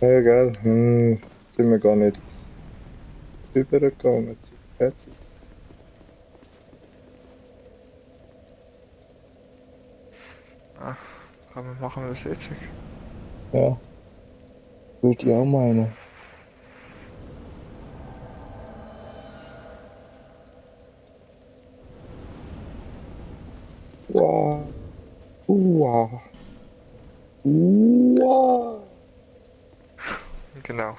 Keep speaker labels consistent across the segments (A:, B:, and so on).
A: Ja, gell? Sind wir gar nicht übergegangen zu Patty.
B: Ah, kann man machen wir das jetzt?
A: Ja, würde ich auch meinen. Wow. Wow. Wow.
B: Genau.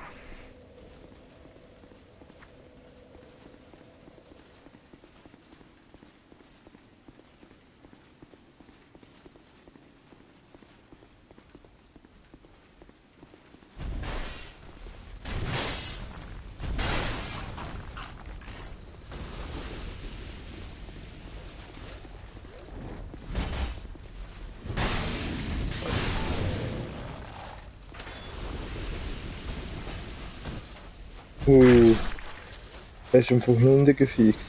A: Hast du ihn von Hunde gefickt?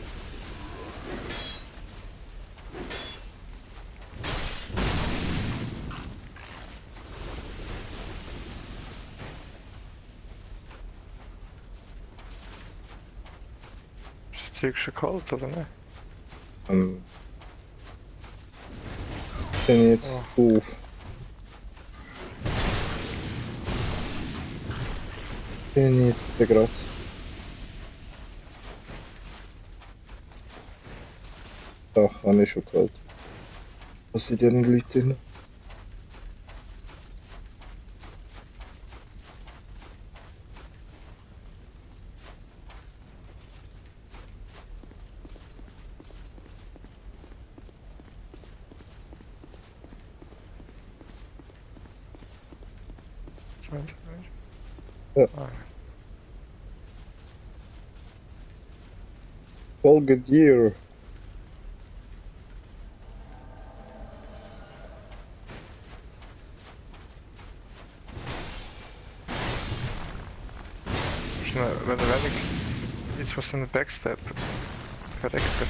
B: Ist das Zeug schon kalt, oder nicht?
A: Ähm, bin jetzt
B: Oh,
A: auf. Bin jetzt gerade. Ach, habe ich schon geholt. Was sind denn Leute drin?
B: scheint.
A: Ja,
B: Ah,
A: Folgedier.
B: schnell, wenn er wenig. Jetzt muss er einen Backstep. Verreckt er.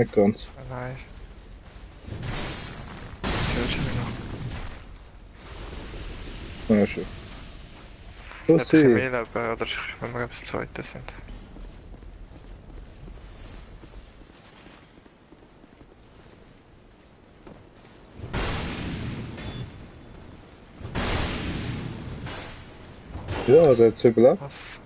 A: Nicht ganz.
B: Ah, nein. Zählt schon noch.
A: Ja, schon.
B: Ich hätte ein bisschen
A: Pussy.
B: mehr Leben, oder wenn wir etwas Zweites sind.
A: Ja, der hat's überlebt.
B: Was?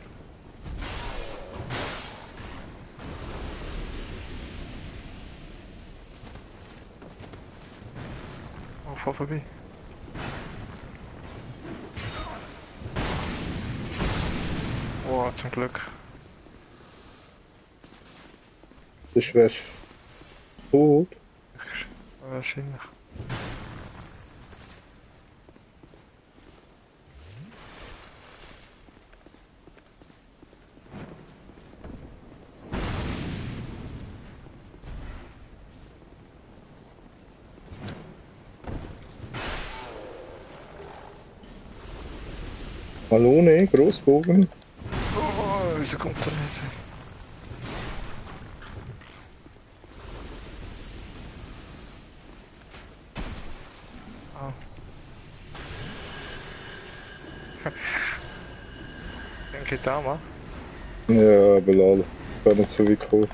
B: Oh, voll vorbei. Oh, zum Glück.
A: Der ist wärst tot.
B: Wahrscheinlich.
A: Malone, Großbogen.
B: Oh, wieso kommt er nicht? Ah. Denke da mal.
A: Ja, aber lol. Gar nicht so wie cool.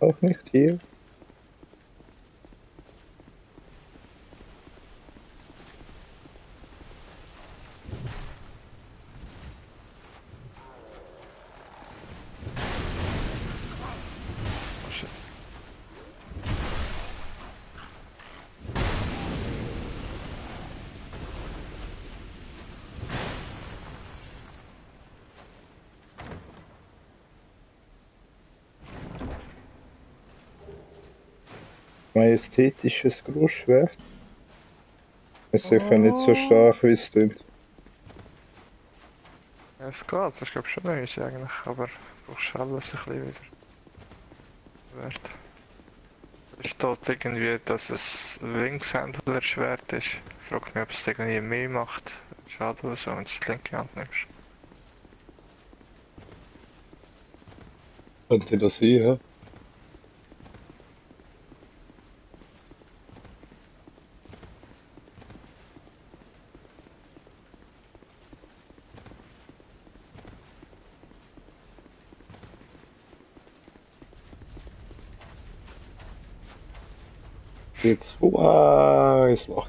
A: Auch nicht hier.
B: Oh, shit.
A: Majestätisches Großschwert. Ist sicher nicht so
B: Oh.
A: stark, wie es klingt.
B: Ja, es geht. Das ist glaube ich schon nice eigentlich. Aber du brauchst alles ein bisschen wieder wert. Es steht irgendwie, dass es Linkshändler-Schwert ist. Ich frage mich, ob es irgendwie mehr macht. Schade oder so, wenn du die linke Hand nimmst.
A: Könnte das hier? Jetzt, ist Loch.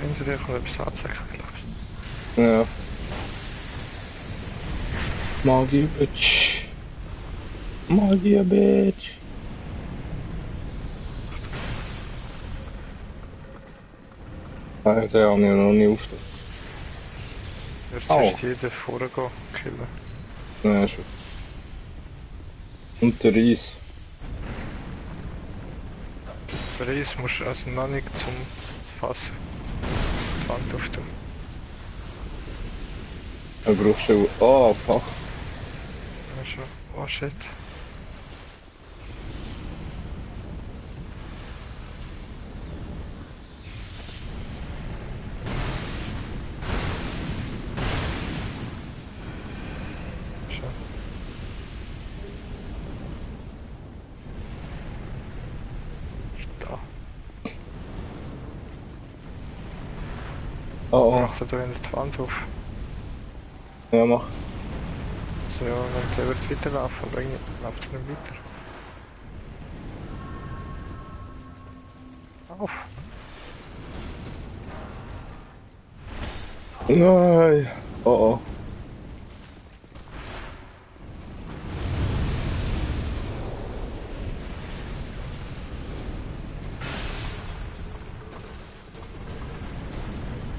B: Hinter dir kommt etwas anzeigen, glaube ich.
A: Ja. Magie, Bitch. Magie, Bitch. Nein, der habe ich noch nie aufgestellt.
B: Ich würde
A: Au.
B: zuerst jeden vorgehen, killen.
A: Nein, schon. Und der Reis.
B: Der Reis musst du also noch nicht zum Fassen. Die Wand auf dem.
A: Dann brauchst du... Oh, fuck.
B: Ja, schon. Oh shit. Schon. Da.
A: Oh, oh.
B: Macht er da in die Wand auf.
A: Ja, mach.
B: So, ja, wenn der wird weiterlaufen, aber irgendwie läuft er nicht weiter. Auf!
A: Nein. Oh, oh.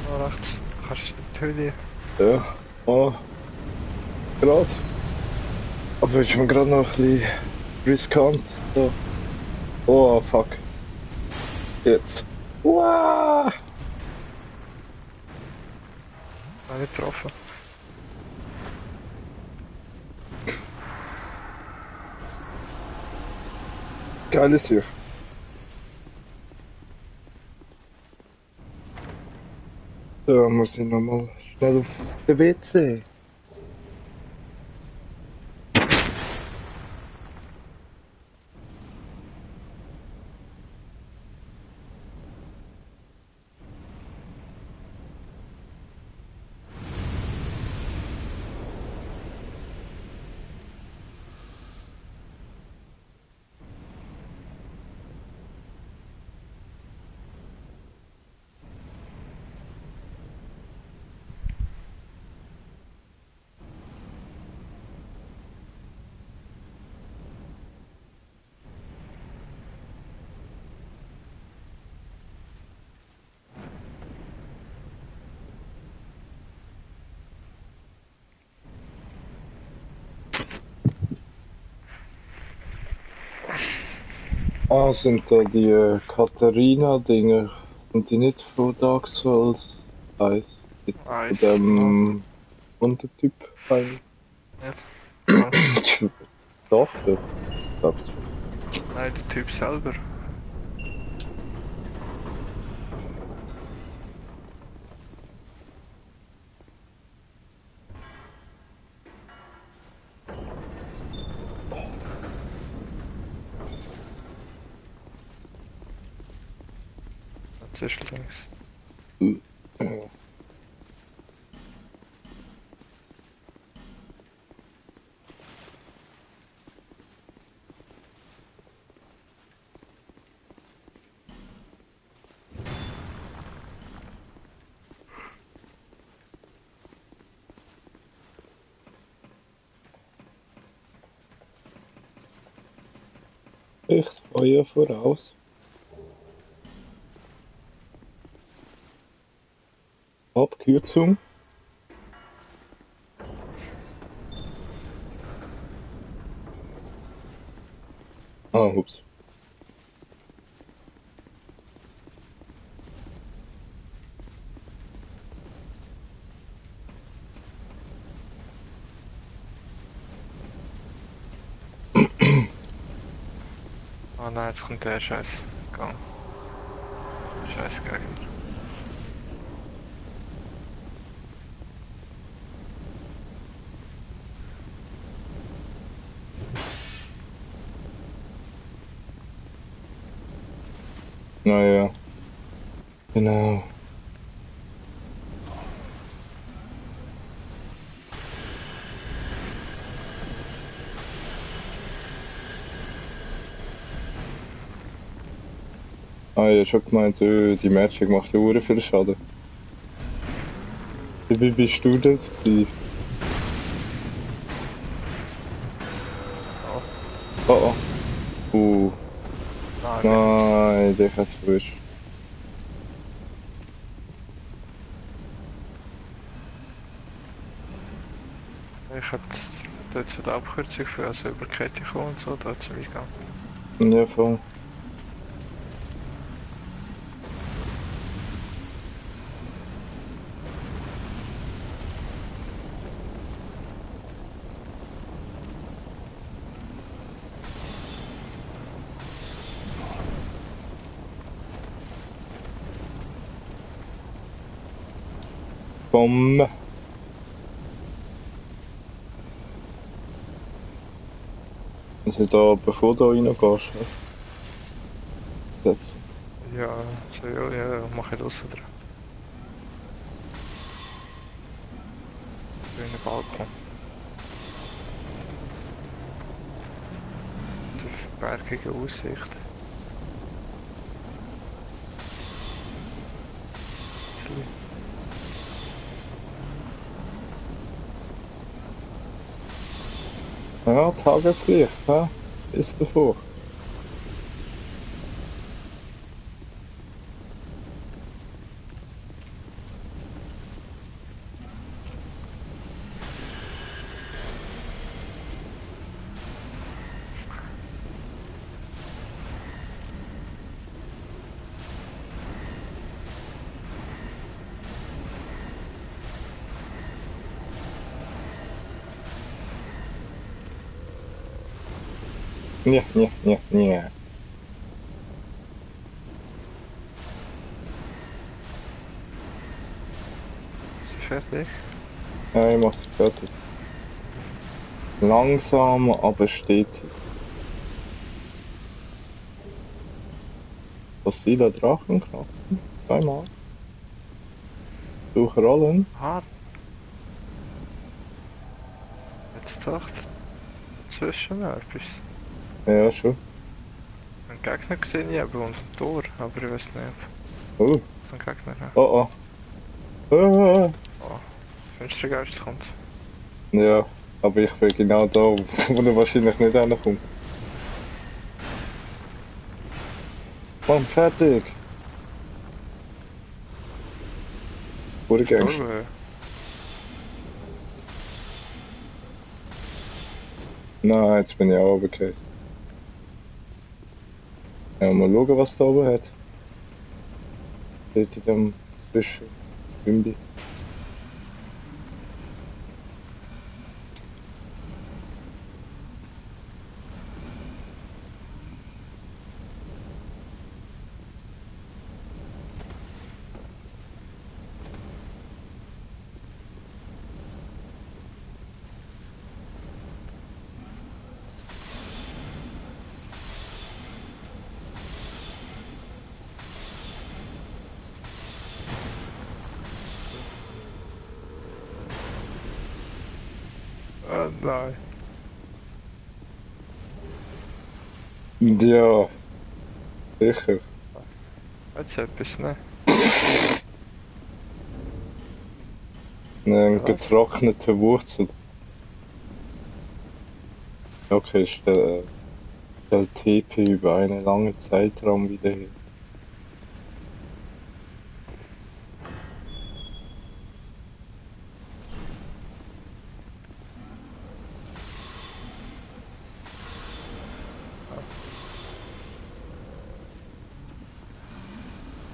B: Da rechts. Kannst du die Höhle.
A: Ja. Oh. Gerade. Aber ist mir gerade noch ein bisschen riskant. So. Oh, fuck. Jetzt. Wow.
B: Nein, nicht getroffen.
A: Geiles hier. So, muss ich nochmal schnell auf den WC. Ah, sind da die Katharina-Dinger? Sind die nicht von Dark Souls 1? Von
B: Eins. No.
A: dem Untertyp eigentlich?
B: Nicht? Mal.
A: Doch, ja. Glaub's.
B: Nein, der Typ selber. Das ist links.
A: Feuer voraus. Abkürzung. Ah, ups.
B: Oh nein, jetzt kommt der Scheiß. Gang. Scheiß Gegner.
A: Naja. Genau. Ah, ich hab schon gemeint, die Magic macht ja hure viel Schaden. Wie bist du das gewesen?
B: Oh,
A: Oh, oh.
B: nein, mich hat's.
A: Nein, der hat's frisch.
B: Ich hätte dort so die Abkürzung für also über die Kette kommen und so, da zum Eingang.
A: Ja, voll. Bombe. Also da, bevor du reingehst, ne? Jetzt.
B: Ja, so, ja, mach ich draussen dran. Grüner Balkon. Durch bergige Aussicht.
A: Ja, Tageslicht, hä? Ist davor. Ja, ja, ja, ja.
B: Ist sie fertig?
A: Ja, ich mach's fertig. Langsam, aber stetig. Fossiler Drachenknochen. Zweimal. Durchrollen.
B: Ah, jetzt doch dazwischen noch etwas.
A: Ja, schon.
B: Einen Gegner gesehen ich eben und ein Tor, aber ich weiß nicht,
A: Oh,
B: ob es ein Gegner hat.
A: oh, oh. Ah.
B: Oh, Finstergeist kommt.
A: Ja, aber ich bin genau da, wo er wahrscheinlich nicht hinkommt. Mann, fertig! Wurde Gangster.
B: Gestorben.
A: Nein, jetzt bin ich auch okay. Ja, mal schauen, was da oben hat. Dort in dem Zwischen.
B: Nein.
A: Ja, sicher.
B: Jetzt etwas, ne?
A: Eine
B: Was?
A: getrocknete Wurzel. Okay, ist Der TP über einen langen Zeitraum wieder hin.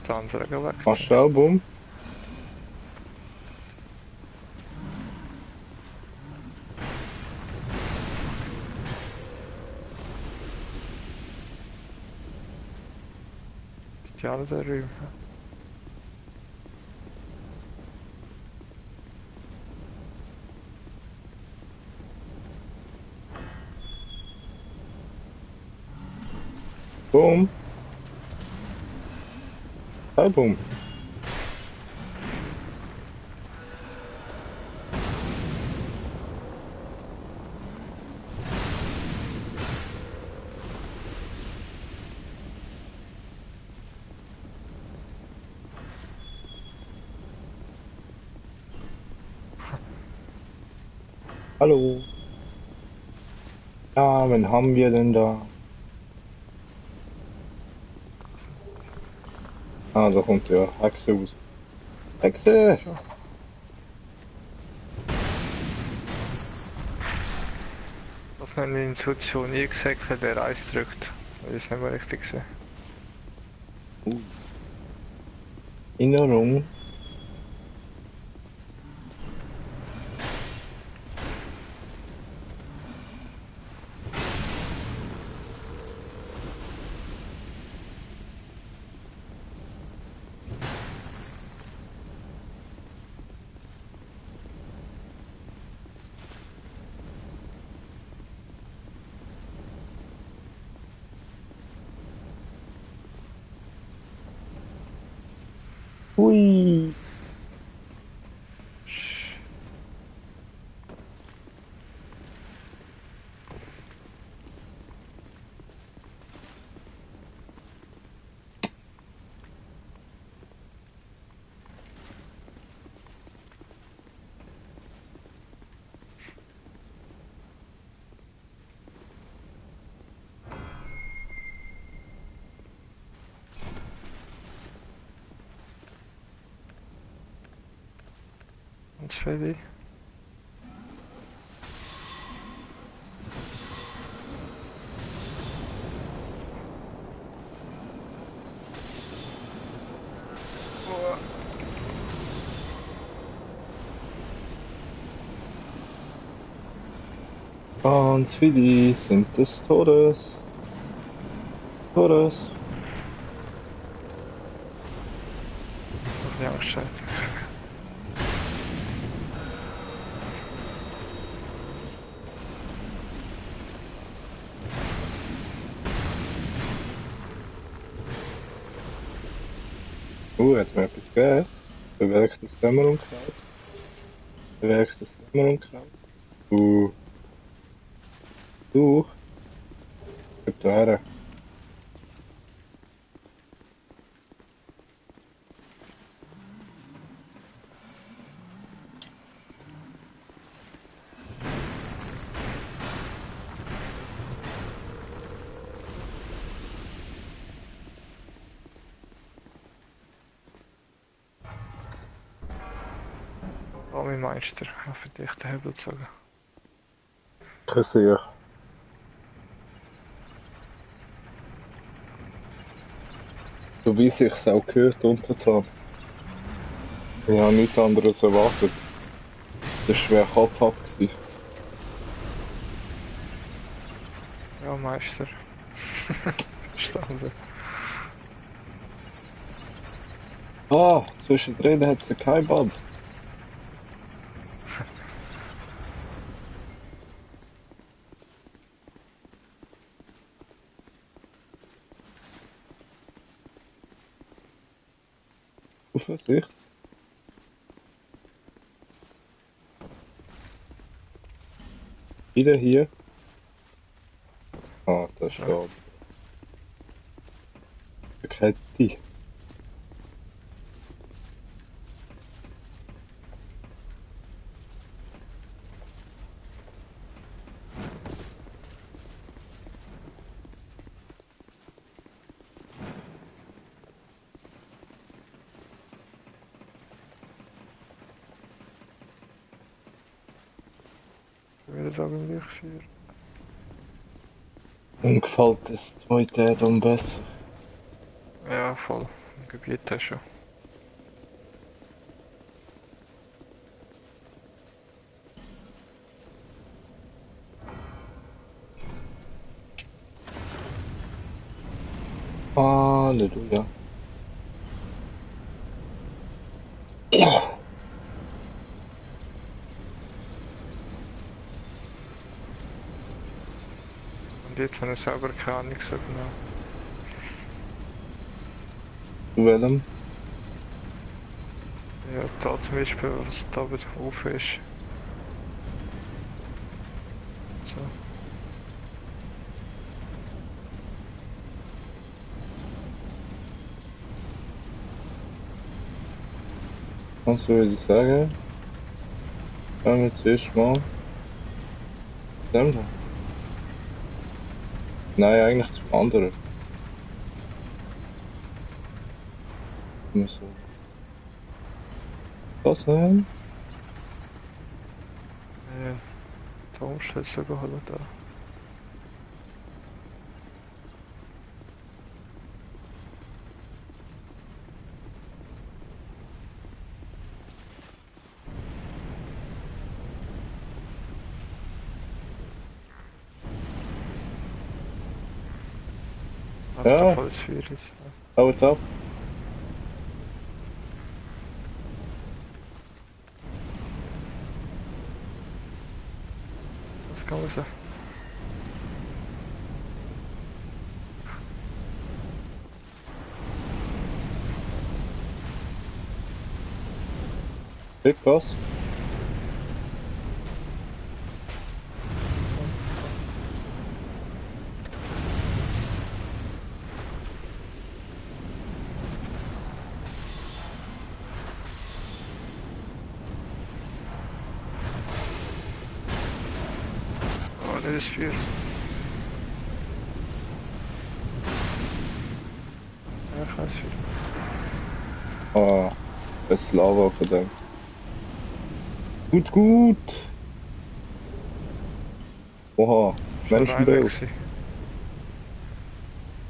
B: Der andere weg.
A: Machst du auch Bumm?
B: Die alle da drüben.
A: Bumm. Hey, Bumm. Hallo. Ja, wen haben wir denn da? Ah, da kommt ja Hexe raus. Hexe!
B: Schon. Das haben wir ins Hut schon nie gesagt, wenn der Eis drückt. Das ist nicht mehr richtig gesehen.
A: Erinnerung. Hui.
B: Und fertig.
A: Ganz viele sind des Todes. Todes.
B: Noch nicht angestellt.
A: Hat mir etwas gegeben? Bewerkt das Dämmerunkraut. Bewerkt das Dämmerunkraut. Du, gib da her.
B: Oh, mein Meister. Auf den dichten Hebel gezogen.
A: Küsse ich. So wie sich's auch gehört untertan. Ich habe nichts anderes erwartet. Das war schwer Kopf ab gewesen.
B: Ja, Meister. Verstanden.
A: Ah, zwischendrin hat es kein Band. Zuversicht. Wieder hier. Ah, das ist
B: Ja.
A: da. Die Kette.
B: Wieder da beim Lichtfeuer.
A: Mir gefällt das zweite Add-on besser.
B: Ja, voll. Im Gebiet hast du schon.
A: Halleluja.
B: Und jetzt habe ich selber keine Ahnung so genau.
A: Zu welchem?
B: Ja, da zum Beispiel, was da oben auf ist. So.
A: Was würde ich sagen? Schauen wir zuerst mal. Dem da? Nein, eigentlich zum anderen. Immer so. Was denn?
B: Ja, da Umschlüssel geholt da. Ach, da
A: Ja,
B: volles Feuer jetzt.
A: haut ab.
B: Das kann man sagen.
A: Big Boss.
B: Oh, nicht das Feuer. Ja, ich weiß Feuer.
A: Ah, das ist Lava von dem. Gut, gut. Oha,
B: Schon einer
A: Menschenbild.
B: gewesen.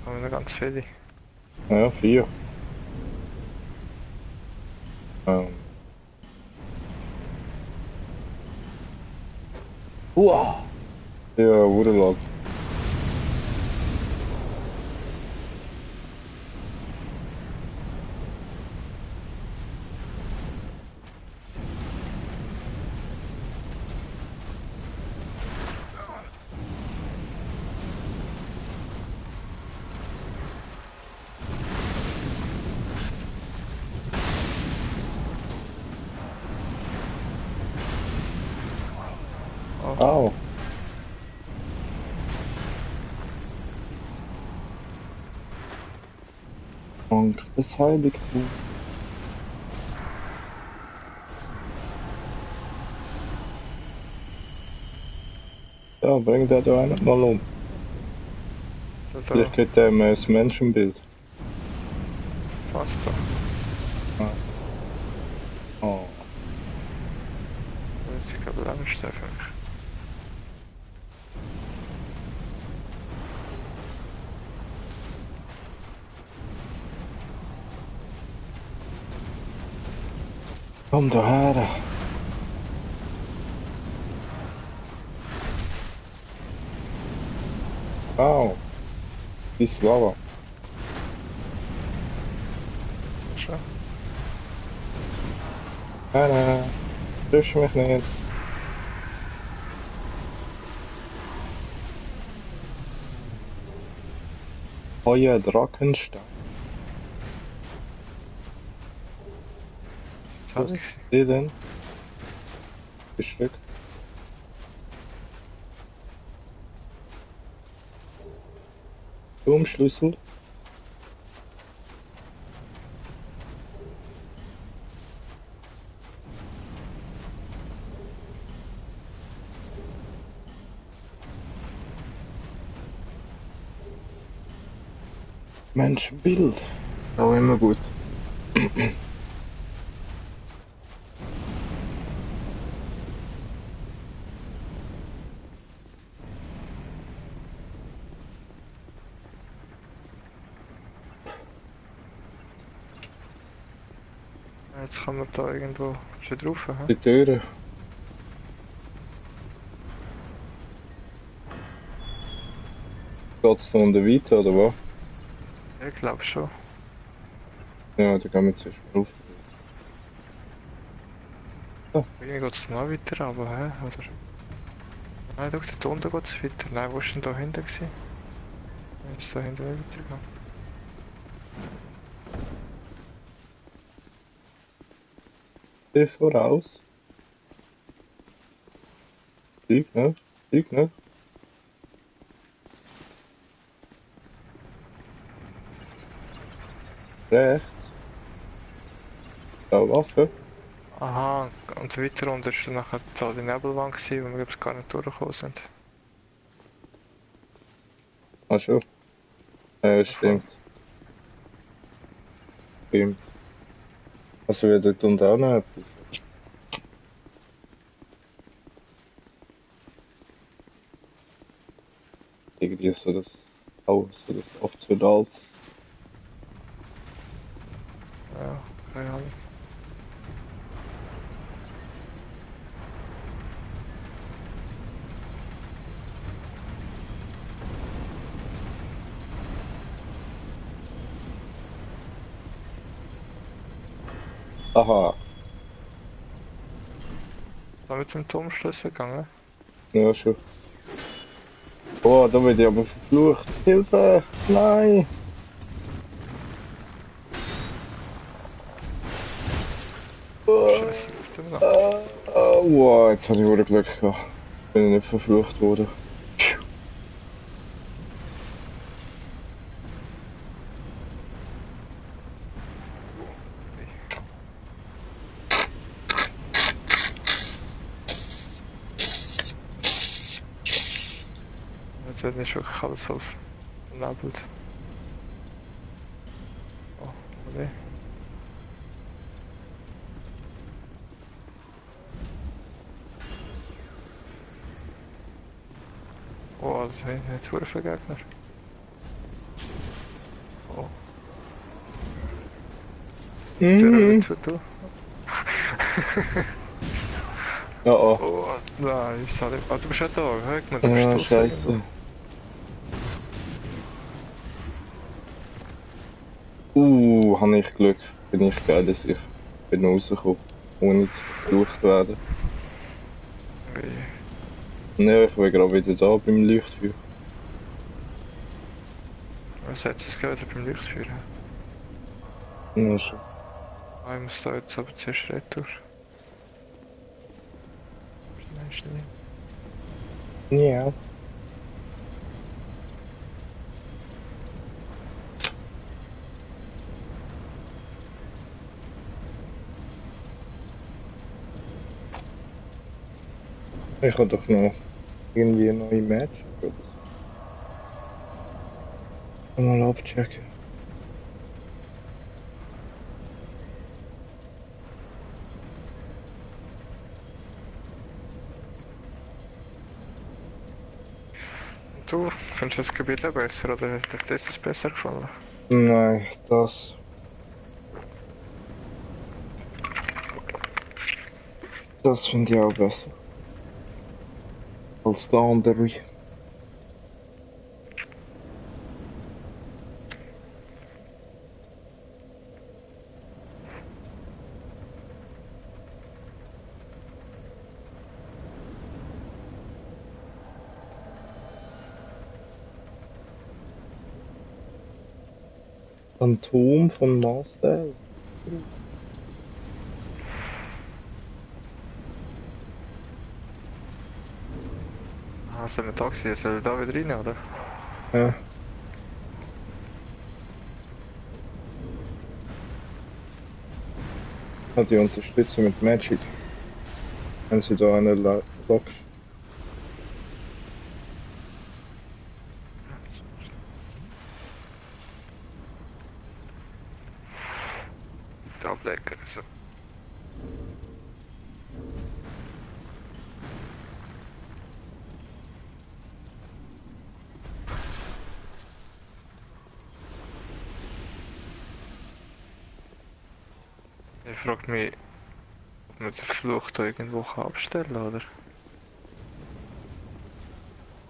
B: Aber noch ganz viele.
A: Ja, 4. Ähm. Uah. Ja, wurde laut.
B: Oh,
A: Au. Und das Heiligtum. Ja, bring der da einen mal um.
B: das ist
A: Vielleicht kriegt er das Menschenbild.
B: fast so.
A: Ah. Oh.
B: Das ist, ich glaube, Lebenstreffen.
A: Komm da her. Au. Die ist Lava.
B: Schon.
A: Nein, triffst mich nicht. Euer Drachenstein.
B: Das
A: Was
B: habe ich.
A: ist die denn? Bestück. Turmschlüssel. Menschenbild. Auch immer gut.
B: Jetzt kann man da irgendwo schon drauf, hä?
A: Die Türen. Geht's da unten weiter, oder was?
B: Ich glaube schon.
A: Ja, da gehen wir zuerst mal rauf.
B: Irgendwie geht es noch weiter, aber hä? Oder? Nein, doch, dort unten geht es weiter. Nein, wo war denn da hinten gewesen? Ist da hinten weitergegangen?
A: Hier voraus. Flieg nicht, flieg nicht. Rechts. Da, Waffe.
B: Aha, und weiter unten ist dann nachher da die Nebelwand gewesen, wo wir glaub ich gar nicht durchgekommen sind.
A: Ah, schon. Stimmt. Stimmt. Also, wir dort unten auch noch etwas. Irgendwie so das Haus, so das Optionals.
B: Ja, keine Ahnung.
A: Aha.
B: Da mit dem Turmschlüssel gegangen.
A: Ja, schon. Oh, da wird ich aber verflucht. Hilfe! Nein! Oh,
B: Scheiße, läuft immer noch.
A: wow, jetzt hatte ich wohl Glück gehabt. Bin ich nicht verflucht worden.
B: Jetzt wird nicht wirklich alles voll vernebelt. Oh, nee. Oh, das sind nicht zu viele Gegner. Oh. Die Tür wieder zu tun.
A: Oh oh.
B: Oh, nein, ich sag nicht. Ah, du bist ja da, hört man, du bist
A: Ja,
B: draussen
A: scheiße.
B: irgendwo.
A: Habe ich Glück. Bin ich geil, dass ich bin rausgekommen, ohne zu verflucht werden.
B: Wie,
A: Ja, ich bin gerade wieder da beim Leuchtfeuer.
B: was hat es gerade beim Lichtfeuer?
A: Ja, schon.
B: Ah, ich muss da jetzt aber zuerst retour. Nein, schnell.
A: Ja. Ich habe doch noch irgendwie ein neues Match oder so. Mal abchecken.
B: Und du, findest du das Gebiet auch besser oder hat dir das besser gefallen?
A: Nein, das. Das finde ich auch besser. Als der andere. Phantom von Master.
B: Ah, sind wir da gewesen? Sollen wir da wieder rein, oder?
A: Ja. Hat die Unterstützung mit Magic. Wenn sie da eine Lock.
B: Da abdecken, so. frage mich, ob man den Fluch da irgendwo kann abstellen kann, oder?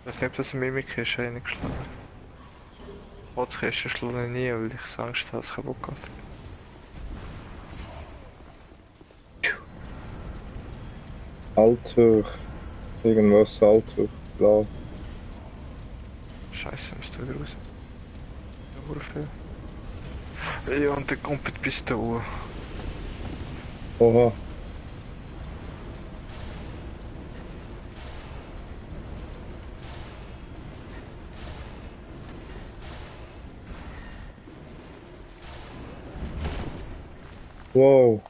B: Ich weiß nicht, ob das eine Mimik ist, reingeschlagen. Holzkisten schlage ich nie, weil ich so Angst habe, dass es kaputt geht.
A: Haltuch. Irgendwas Haltuch. Blau.
B: Scheiße, müsste wieder raus. Da wurde viel. Ja, und der kommt bis da hoch.
A: Oha. Wow.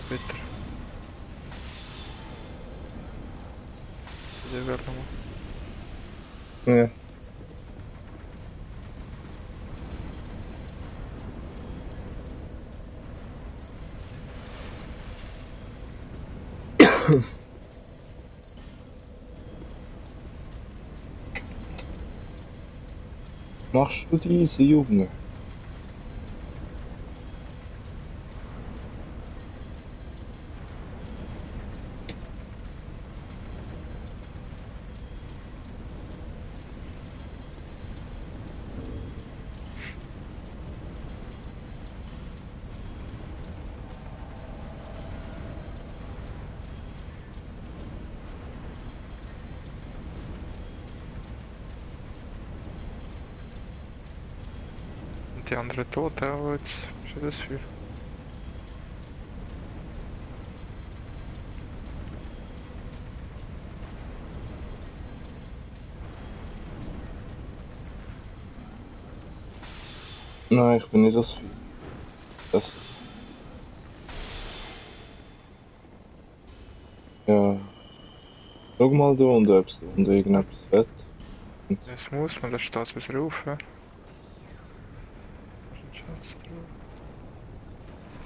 B: Bitte. Der wird nochmal.
A: Ja. Machst du diese, Junge?
B: Und die anderen tot, aber jetzt schon das Feuer.
A: Nein, ich bin nicht das Vieh. Das. Ja. Schau mal da unten, ob es da unten irgendetwas hat.
B: Das muss man, da steht was drauf, ja. Schatz drauf.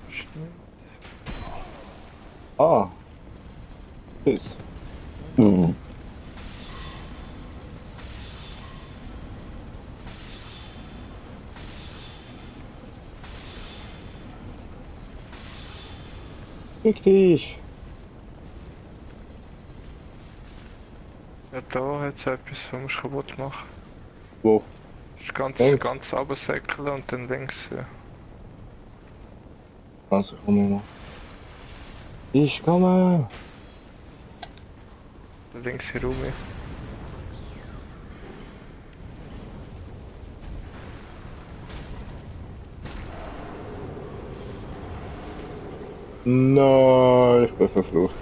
B: Schnell.
A: Ah. Piss. Fick dich.
B: Ja, da hat es etwas, was man kaputt machen.
A: Wo?
B: Das ist ganz,
A: Links?
B: ganz runtersäckeln und dann links, ja.
A: Also komm mal. Ich komme.
B: Links herum. Ja.
A: Nein, ich bin verflucht.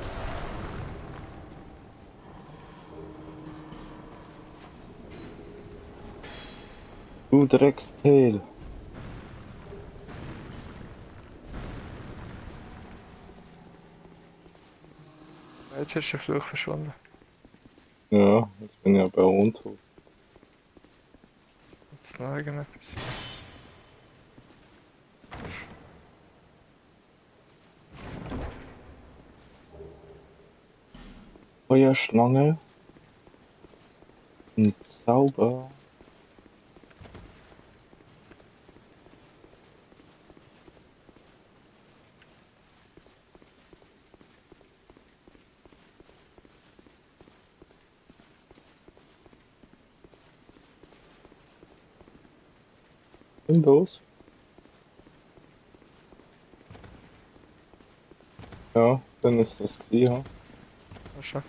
A: Du Drecksteil.
B: Jetzt ist der Fluch verschwunden.
A: Ja, jetzt bin ich aber untot.
B: Jetzt noch irgendetwas.
A: Feuerschlange. Und Zauber. Und los. Ja, dann ist das gewesen, ja.
B: Ja, schon.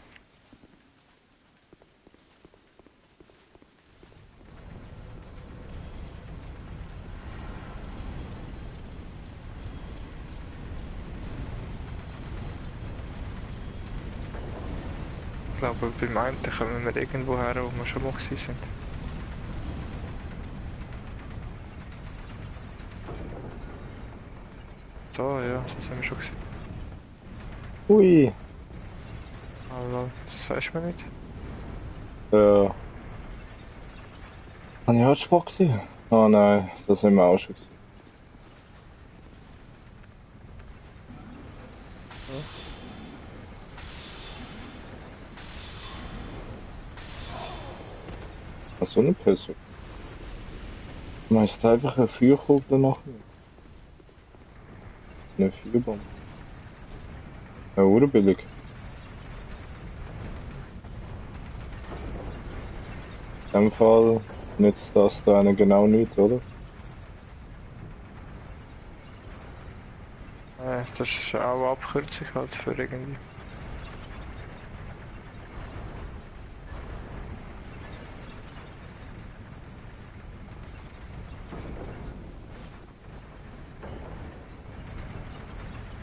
B: Ich glaube, beim einen kommen wir irgendwo her, wo wir schon mal gewesen sind. Da, ja, das sind wir schon gesehen.
A: Hui.
B: Also, das sagst du mir nicht.
A: Ja. Habe ich heute Spock gesehen? Oh nein, das haben wir auch schon gesehen.
B: Ja.
A: Hast du eine Person? Meinst du einfach eine Feuerkugel nachher? Eine Feuerbombe? Ja, oder billig? In dem Fall nützt das da einen genau nicht, oder?
B: Das ist auch eine Abkürzung halt für irgendwie.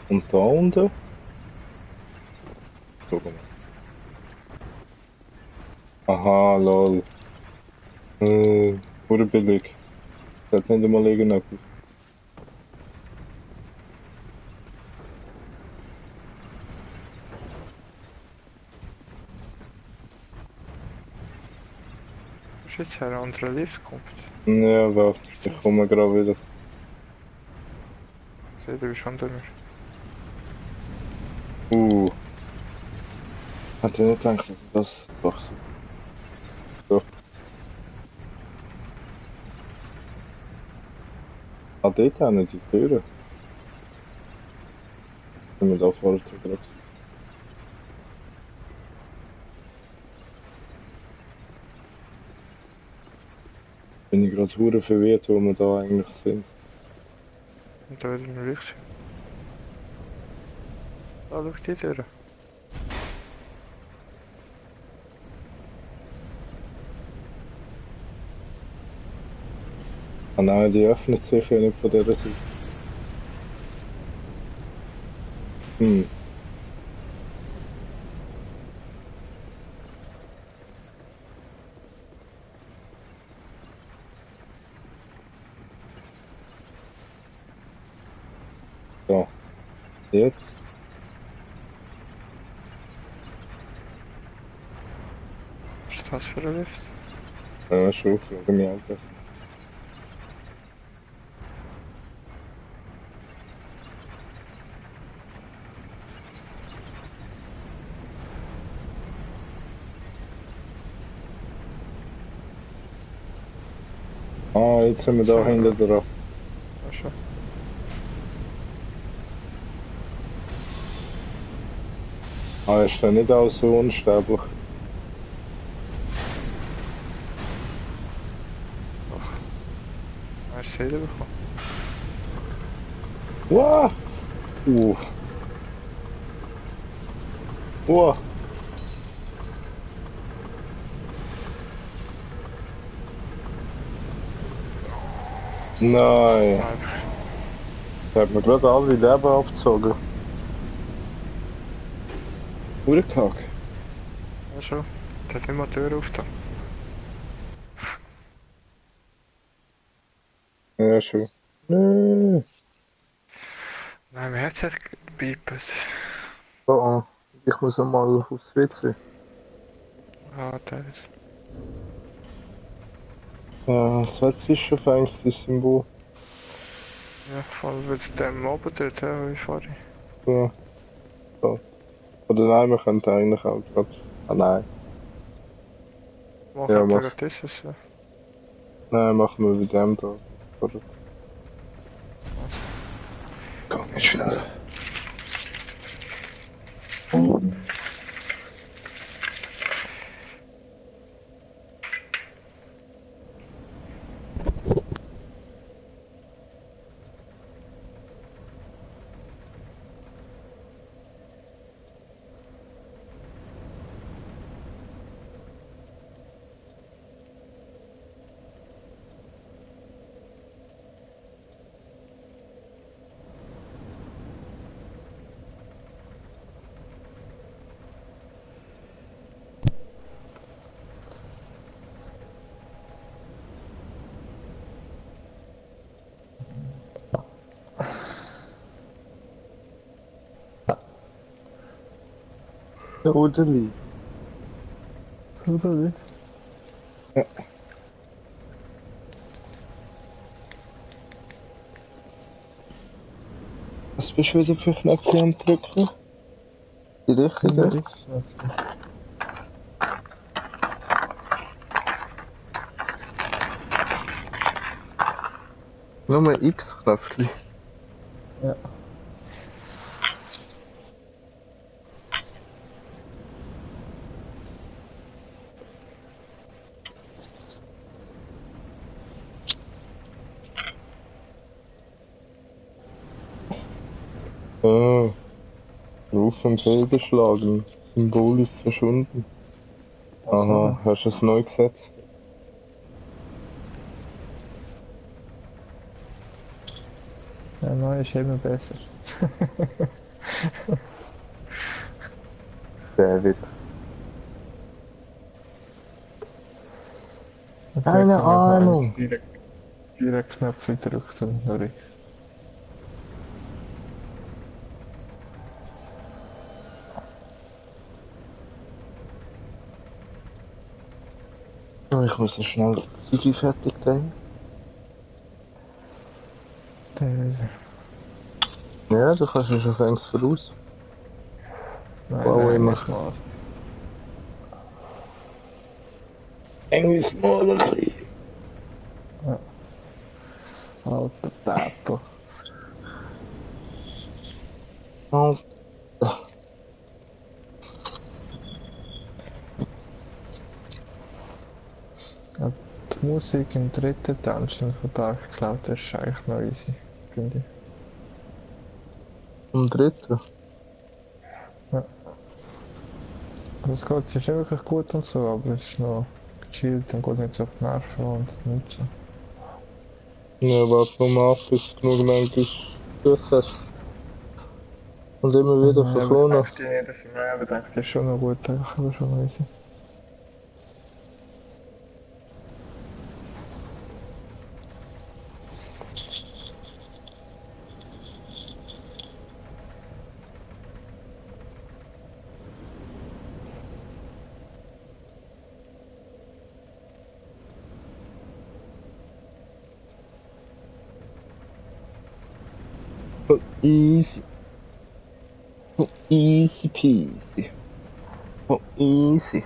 A: Und da unten? Guck mal. Aha, lol. Oder billig. Das hat nicht einmal irgendetwas.
B: Das ist jetzt ein anderer Lift kommt.
A: Ja, warte. Ich komme gerade wieder.
B: Sehe, du bist unter mir.
A: Hätte ich nicht gedacht, dass das doch so. So. Ah, dort haben die Türen. Wenn wir da vorher drüber sind. Bin ich gerade hure verwirrt, wo wir da eigentlich sind.
B: Und da wieder ein Licht. Da schau die Tür.
A: Ah nein, die öffnet sich ja nicht von dieser Seite. Hm. So. Jetzt?
B: Was ist das für ein Lift?
A: Ja, schon, frage mich auch gerade. Ah, jetzt sind wir da
B: So.
A: hinten dran.
B: Ja, schon.
A: Ah, ist da nicht auch so unsterblich?
B: Doch. Hast du Seele bekommen?
A: Wow! Uh. Wow! Nein!
B: Nein.
A: Da hat mir gerade alle Leben abgezogen. Urkack.
B: Ja, schon. Der hat nicht mal die Tür aufgetan.
A: Ja, schon. Nein.
B: Nein, mein Herz hat gepiept.
A: Oh, oh. Ich muss einmal aufs WC.
B: Ah, der ist.
A: Ja, das WC ist schon fängst das Symbol.
B: Ja, voll wird dem oben dort, ja, wie fahre ich?
A: Ja. So. Oder nein, wir könnten eigentlich auch gerade. Ah nein.
B: Mach
A: Ja,
B: halt
A: mach.
B: gerade dieses, ja.
A: Nein, machen wir mit dem da. Oder?
B: Also,
A: Komm, nicht schnell. Der Odeli.
B: Oder?
A: Ja. Was bist du wieder für Knöpfe am drücken? Die richtigen? Nur ein X-Knöpfchen.
C: Ja.
A: Ah, Ruf und fehlgeschlagen. Symbol ist verschwunden.
C: Was
A: Aha,
C: aber?
A: hast du es neu gesetzt?
C: Ja, neu ist immer besser.
A: David.
C: Und
A: Keine
C: vielleicht haben wir
A: Ahnung.
C: vier Knöpfe gedrückt und nur X.
A: Oh, ich muss noch schnell die Züge fertig drehen.
C: Teilweise.
A: Ja, du kannst mich schon fängst voraus.
C: Nein,
A: Wow,
C: nein,
A: immer.
C: nicht mal.
A: Irgendwie small ein bisschen.
C: Ja. Alter Tato.
A: Oh,
C: Ja, die Musik im dritten Dungeon von Dark Cloud ist eigentlich noch easy, finde ich.
A: am dritten.
C: Ja. Also es geht, es ist nicht wirklich gut und so, aber es ist noch gechillt und geht nicht so auf die Nerven und nicht so.
A: Ja, warte mal ab, bis du genug manchmal durch hast. Und immer wieder
C: Ja,
A: von
C: aber ich
A: vorne.
C: denke, das ist schon noch gut, aber schon noch easy.
A: So easy. So easy peasy. So easy.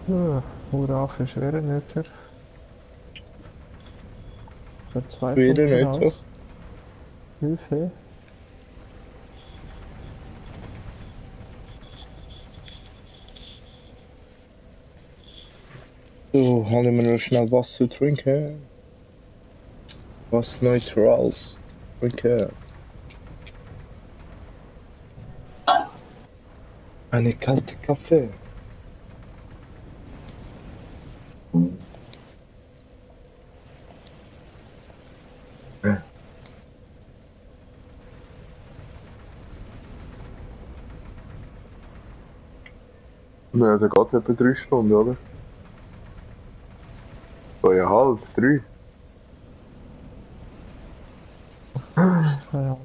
C: Ja, worauf ist er nicht? Für zwei
A: Wieder
C: Punkte
A: nicht so.
C: raus. Hilfe.
A: So, habe ich mir noch schnell was zu trinken. Was Neutrals trinken. Eine kalte Kaffee. Ja. Ja, der geht etwa 3 Stunden, oder? 2,5, 3.
C: Ja,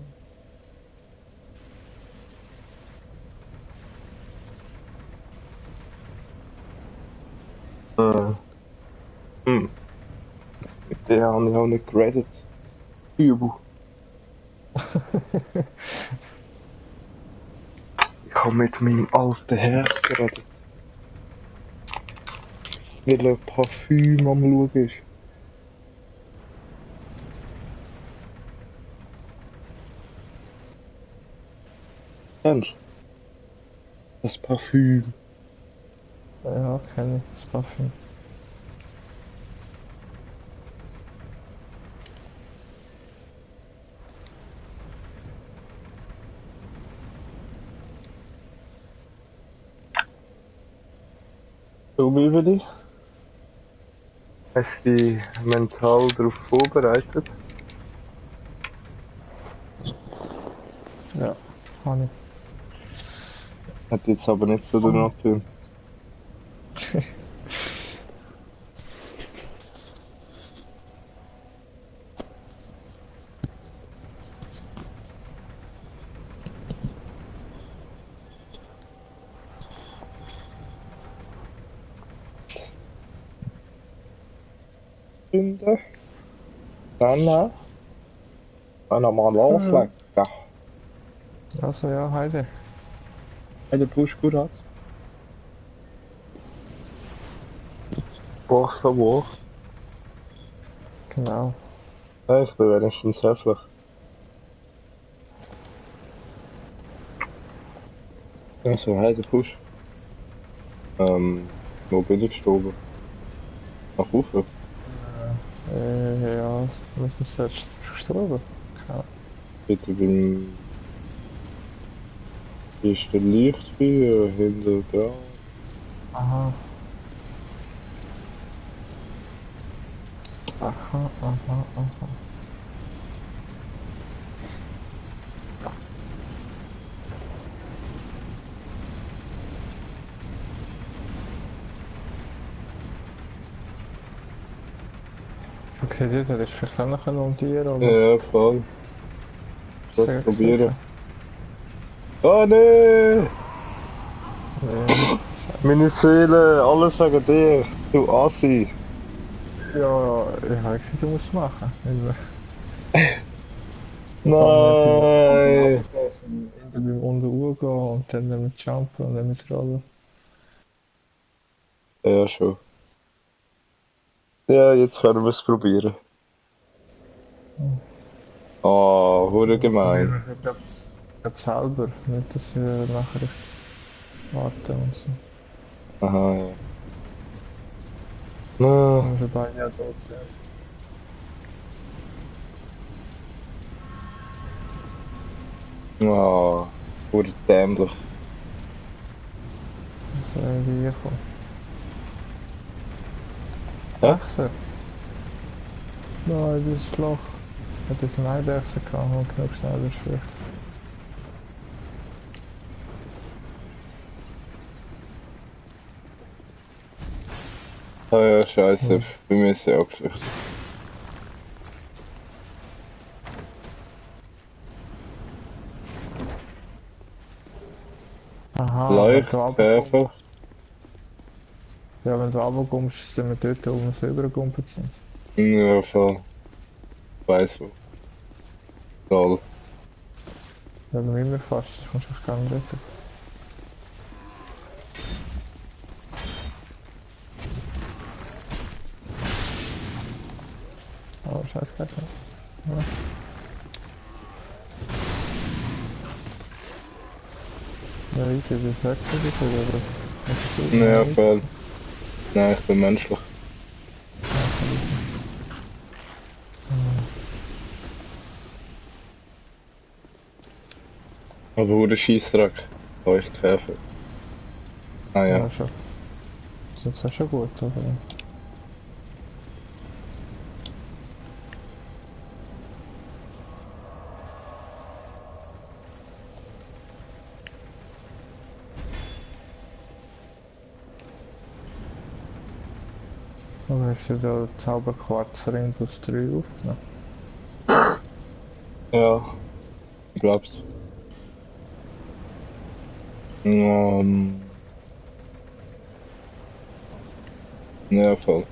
A: Äh, hm. Mit der habe ich auch nicht geredet. Übel. Ich habe mit meinem alten Herr geredet. Weil er Parfüm am Schauen ist. Kennst du das Parfüm?
C: ja, kenne ich das Parfüm.
A: So wie für dich? Hast du dich mental darauf vorbereitet?
C: Ja, habe
A: Hat jetzt aber nicht so danach tun. Freunde. Dann können wir loslegen.
C: Also ja, Heide.
A: Hey, der Push gut hat. Woche für Woche.
C: Genau.
A: Ja, ich bin wenigstens höflich. Also, hey, der Push. Wo bin ich gestorben? Nach Ufer?
C: Ja, wir sind selbst gestorben. Keine
A: Bitte beim ersten Lichtfeuer hinter dran.
C: Aha. Aha, aha, aha. Okay, dit is vielleicht auch noch ein Tier, oder?
A: Ja, voll. Ich
C: Sehr
A: probieren. Oh nee!
C: Nee.
A: Meine Seele, alles wegen dir, du Assi.
C: Ja, ich habe gesagt, du musst machen. Ich
A: Nein!
C: kann beim unter Uhr gehen und dann mit Jumpen und dann mit Rollen.
A: Ja, schon. Ja, jetzt können wir es probieren. Ah, hure gemein.
C: Ich glaube selber, nicht dass ich nachher warte und so.
A: Aha, ja. Na,
C: Wenn wir beide ja tot sind.
A: ah, hure dämlich.
C: So irgendwie kommen.
A: Hä?
C: Echse? Nein, das ist Loch. Ich hatte eine Eidechse gehabt und genug schneller schwächt.
A: Ah ja, scheiße, bei mir ist ja auch geschlecht.
C: Aha,
A: Leicht,
C: runterkommst.
A: Käfer.
C: Ja, wenn du runterkommst, sind wir dort, wo wir so übergegumpelt sind.
A: Ja, voll. Weiss wo. Toll.
C: Ja, bei mir fast, das kommst du echt gar nicht dort. Oh, scheiß Kacke. Ja. Ja, ich sehe das Wechsel oder?
A: Ja, voll. Nein, ich bin menschlich. Aber hure Scheissdreck. Euch Käfer. Ah ja.
C: Ja, schon. Das ist zwar schon gut, aber... Aber hast du da Zauberquarzring plus 3 aufgenommen?
A: Ja, ich glaub's. Ja, voll.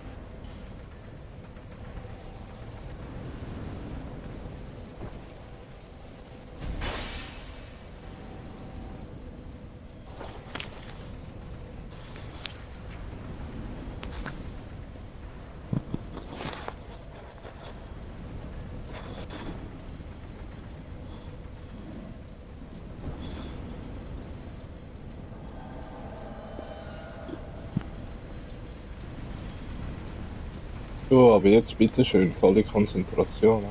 A: So, aber jetzt bitteschön, volle Konzentration.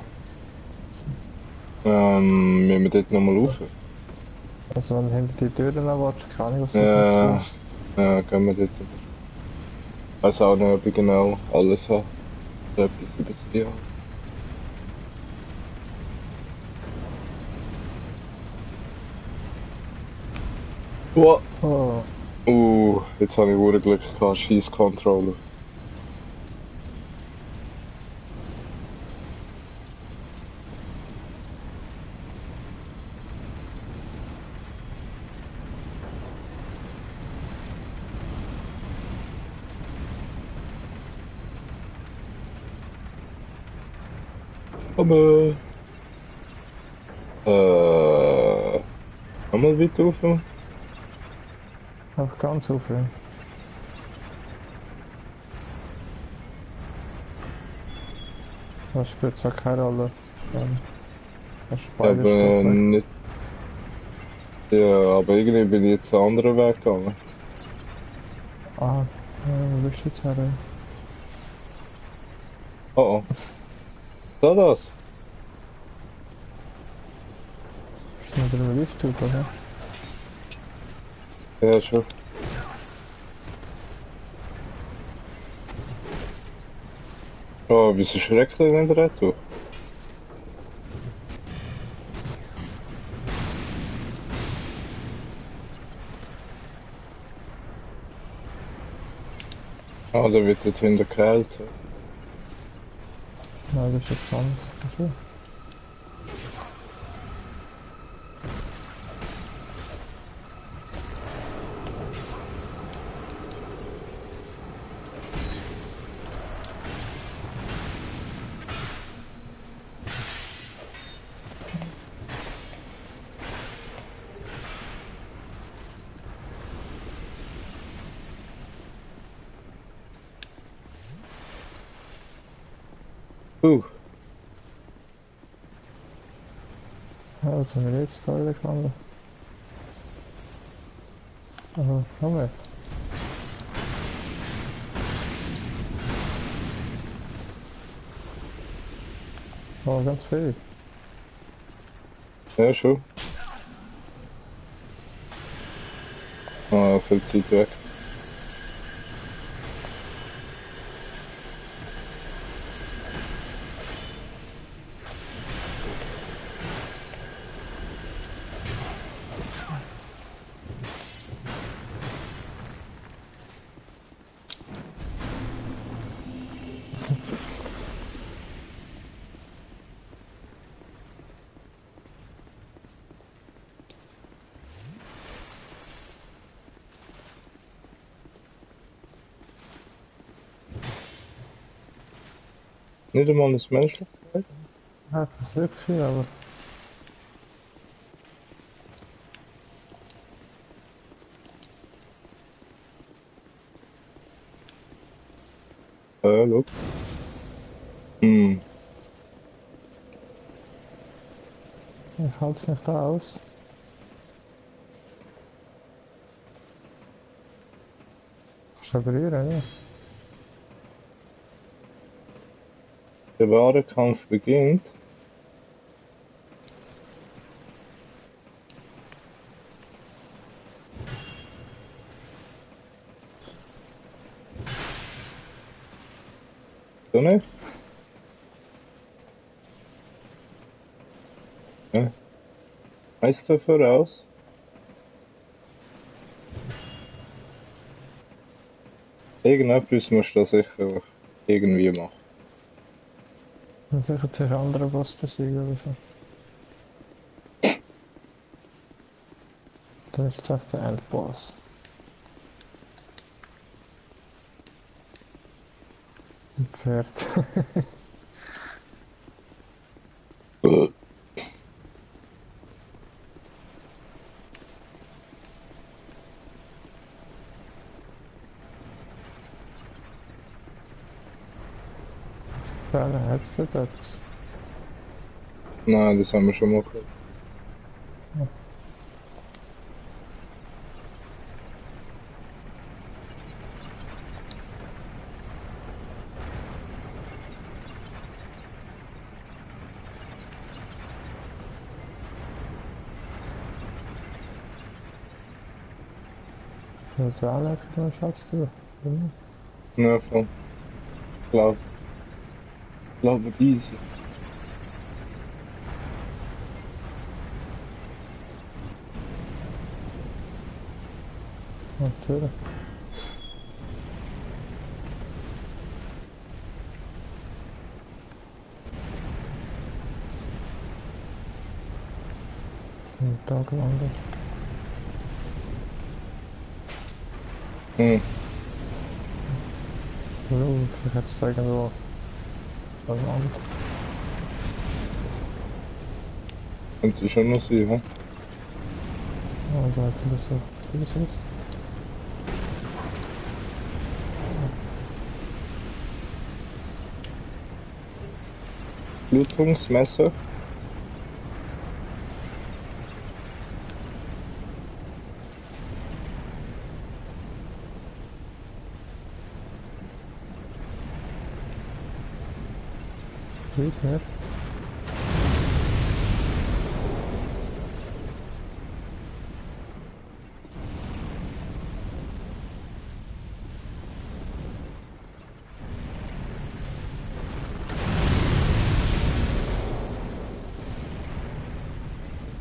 A: Müssen wir dort nochmal rauf?
C: Also wenn du hinter die Türen wartest, keine Ahnung, was du
A: Ja,
C: siehst.
A: ja, gehen wir dort. Ich weiß auch nicht, ob ich genau alles habe. So etwas übersehen habe. Wow.
C: Oh,
A: Jetzt habe ich hure Glück gehabt, scheiß Controller. Aber nochmal weiter rauf.
C: Einfach ganz aufhören. Das spielt zwar keine Rolle. Das
A: Ja,
C: Beide ist doch
A: aber
C: weg.
A: nicht. Ja, aber irgendwie bin ich jetzt einen anderen Weg gegangen.
C: Ah, wo bist du jetzt her?
A: Oh oh. Da das?
C: Bist du mit dem Lift auf, oder?
A: Ja, schon. Oh, wieso schreckt er nicht retour? Ah, da wird dort hinter kalt.
C: Nein, das ist jetzt anders. Also, ja, was haben wir jetzt da wieder gelandet? Also, haben wir. Oh, ganz viel.
A: Ja, schon. Ah, viel zu weit weg. Nicht einmal das Menschlichkeit.
C: Ja, das ist wirklich viel, aber
A: Look. Hm.
C: ich halte es nicht aus. Kannst du berühren, ja?
A: Der wahre Kampf beginnt. So nicht? Ja. Heißt da voraus? Irgendetwas musst du da sicher irgendwie machen.
C: Und sicher zuerst andere Boss besiegen oder so. Dann ist das der Endboss. Ein Pferd. Da hättest du etwas.
A: Nein, das haben wir schon mal gehört.
C: Ja, die Anleitung von dem Schatz du.
A: Ja, voll. Glaube easy.
C: Natürlich. Sind da gelandet.
A: Hm.
C: Vielleicht hat es da irgendwo verlangt.
A: Könnte schon noch sein, hä?
C: Oh, da hat sie das so. Wie ist das?
A: Blutungsmesser.
C: Geht nicht.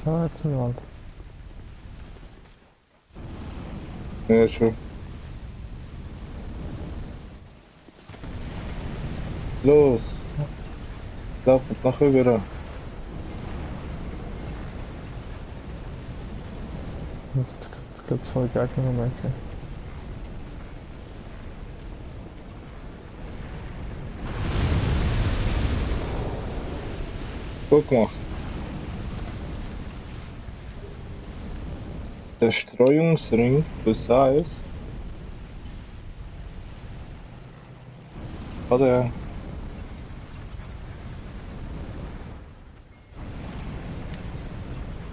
C: Da hat sie eine Wand.
A: Ja, schon. Los! Lauft nach rüber.
C: Jetzt gibt es voll Gegner-Momente.
A: Gut gemacht. Der Streuungsring plus 1. Oder?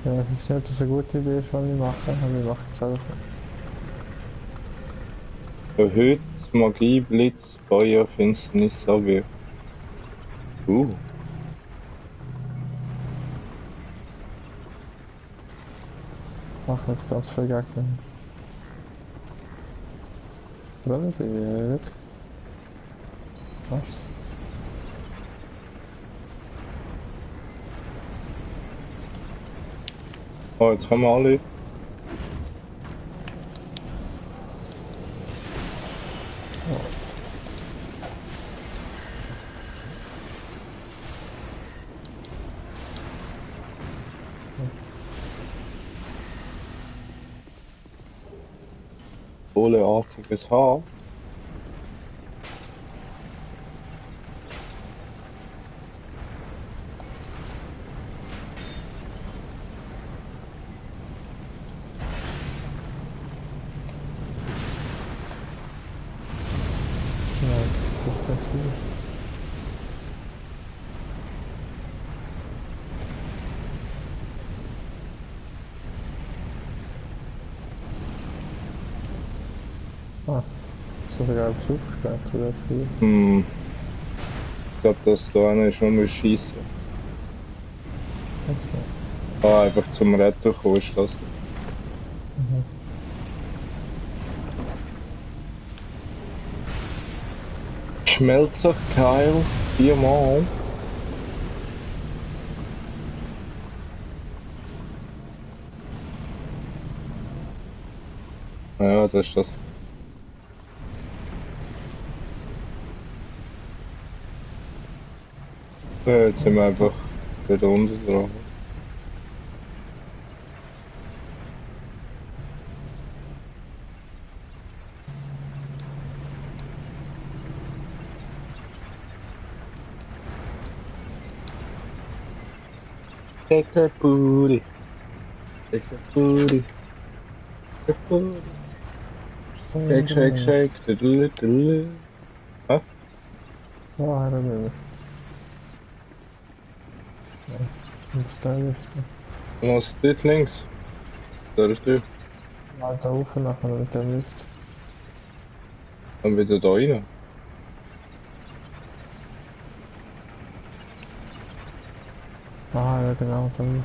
C: Ja, es ist nicht, ob das eine gute Idee ist, was wir machen, aber wir machen es einfach.
A: Erhöht Magie, Blitz, Feuer, Finsternis, AW.
C: Machen jetzt ganz viel Gegner. Renneberg. Was?
A: Oh, jetzt haben wir alle. Kohleartiges Haar.
C: Nein, das ist das viel. Ah, ist das sogar Besuch gesperrt oder viel?
A: Ich glaube, dass da einer ist, nur schießen.
C: Also,
A: Ah, einfach zum Retten kommen ist das. Schmelzerkeil, 4-mal. Ja, das ist das. Ja, jetzt sind wir einfach wieder unten dran. Take that booty. Take that booty. Take that booty. Shake, shake, shake. Diddle, diddle. Hä?
C: Da haben wir. Ja, das ist der Liste.
A: Du musst dort links. Da ist der.
C: Mal da rauf nachher mit dem Lift.
A: Dann wieder da rein.
C: Ah, ja genau, dann.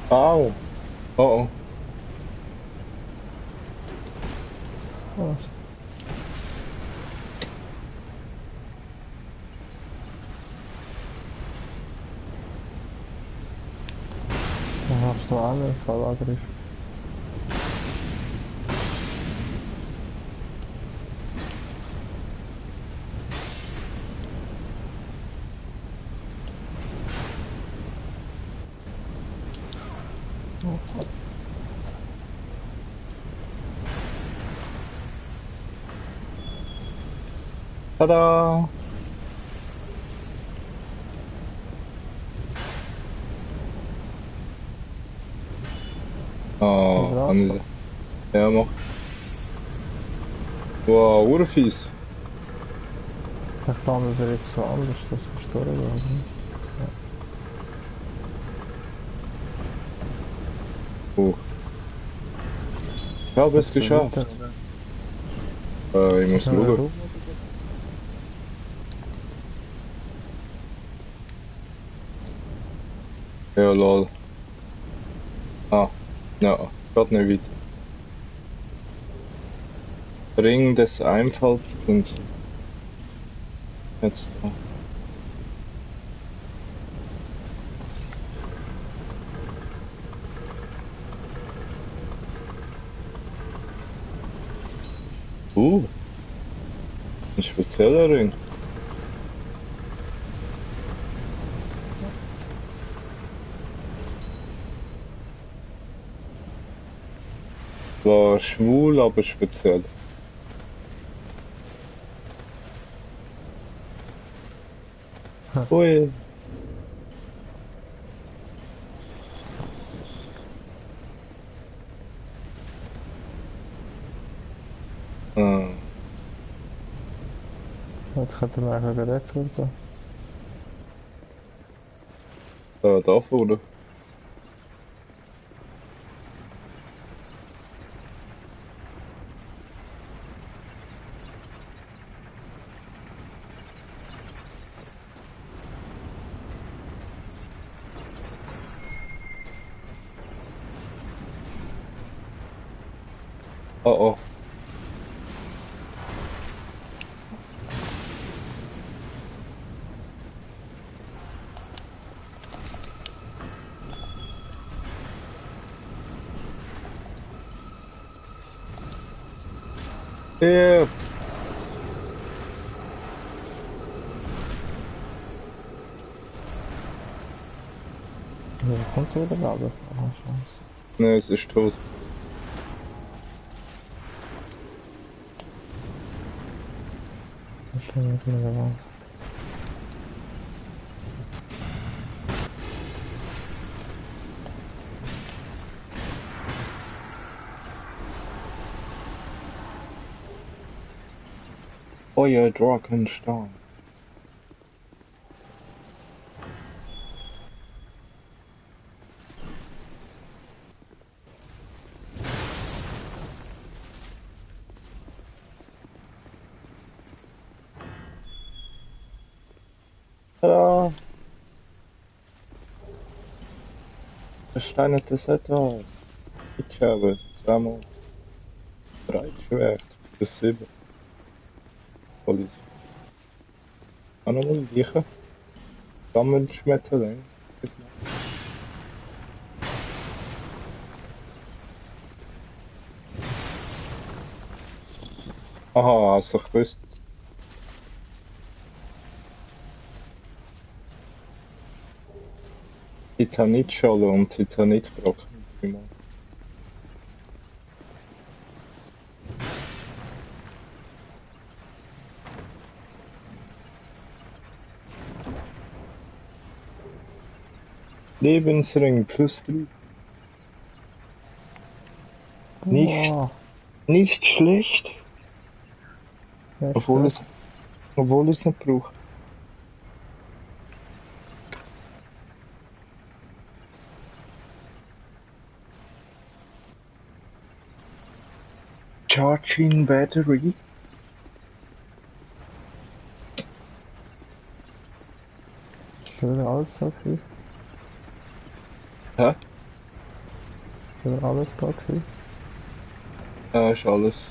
A: Au. Oh oh.
C: Was? Dann hast du einen Fallangriff. Oh, fuck.
A: Tada! Ah,
C: Wieder
A: kann ich. Ja, mach. Wow, urfies.
C: Vielleicht landet er jetzt so anders, das verstehe ich aber nicht.
A: Oh. Ich habe es
C: Jetzt so
A: geschafft.
C: weiter, oder?
A: Ich
C: Ist
A: muss
C: das noch ein
A: schauen.
C: Raum, oder?
A: Ja, lol. Ah, ja, geht nicht weiter. Ring des Einfallspinsels. Jetzt da. Ein spezieller Ring. War schwul, aber speziell. Ui. Ah,
C: Jetzt könnte man eigentlich geredet werden.
A: da vorne. Oh oh. Ja.
C: Ja, kommt er wieder runter? Ah, scheiße.
A: Ne, es ist tot.
C: Das ist schon nicht mehr was.
A: Euer Drakenstein. Tada! Versteinertes etwas. Ich habe zweimal Breitschwert plus 7. Volles. Auch nochmal gleiche. Sammelschmetterling. Aha, hast du doch gewusst. Titanitschale und Titanitbrocken. Lebensring plus 3. Nicht,
C: Wow.
A: nicht schlecht.
C: Ja, ist
A: Obwohl
C: gut.
A: es, obwohl es nicht braucht. Charging Battery.
C: Ist wieder alles da gewesen?
A: Hä?
C: Ist wieder alles da gewesen?
A: Ja, ist alles.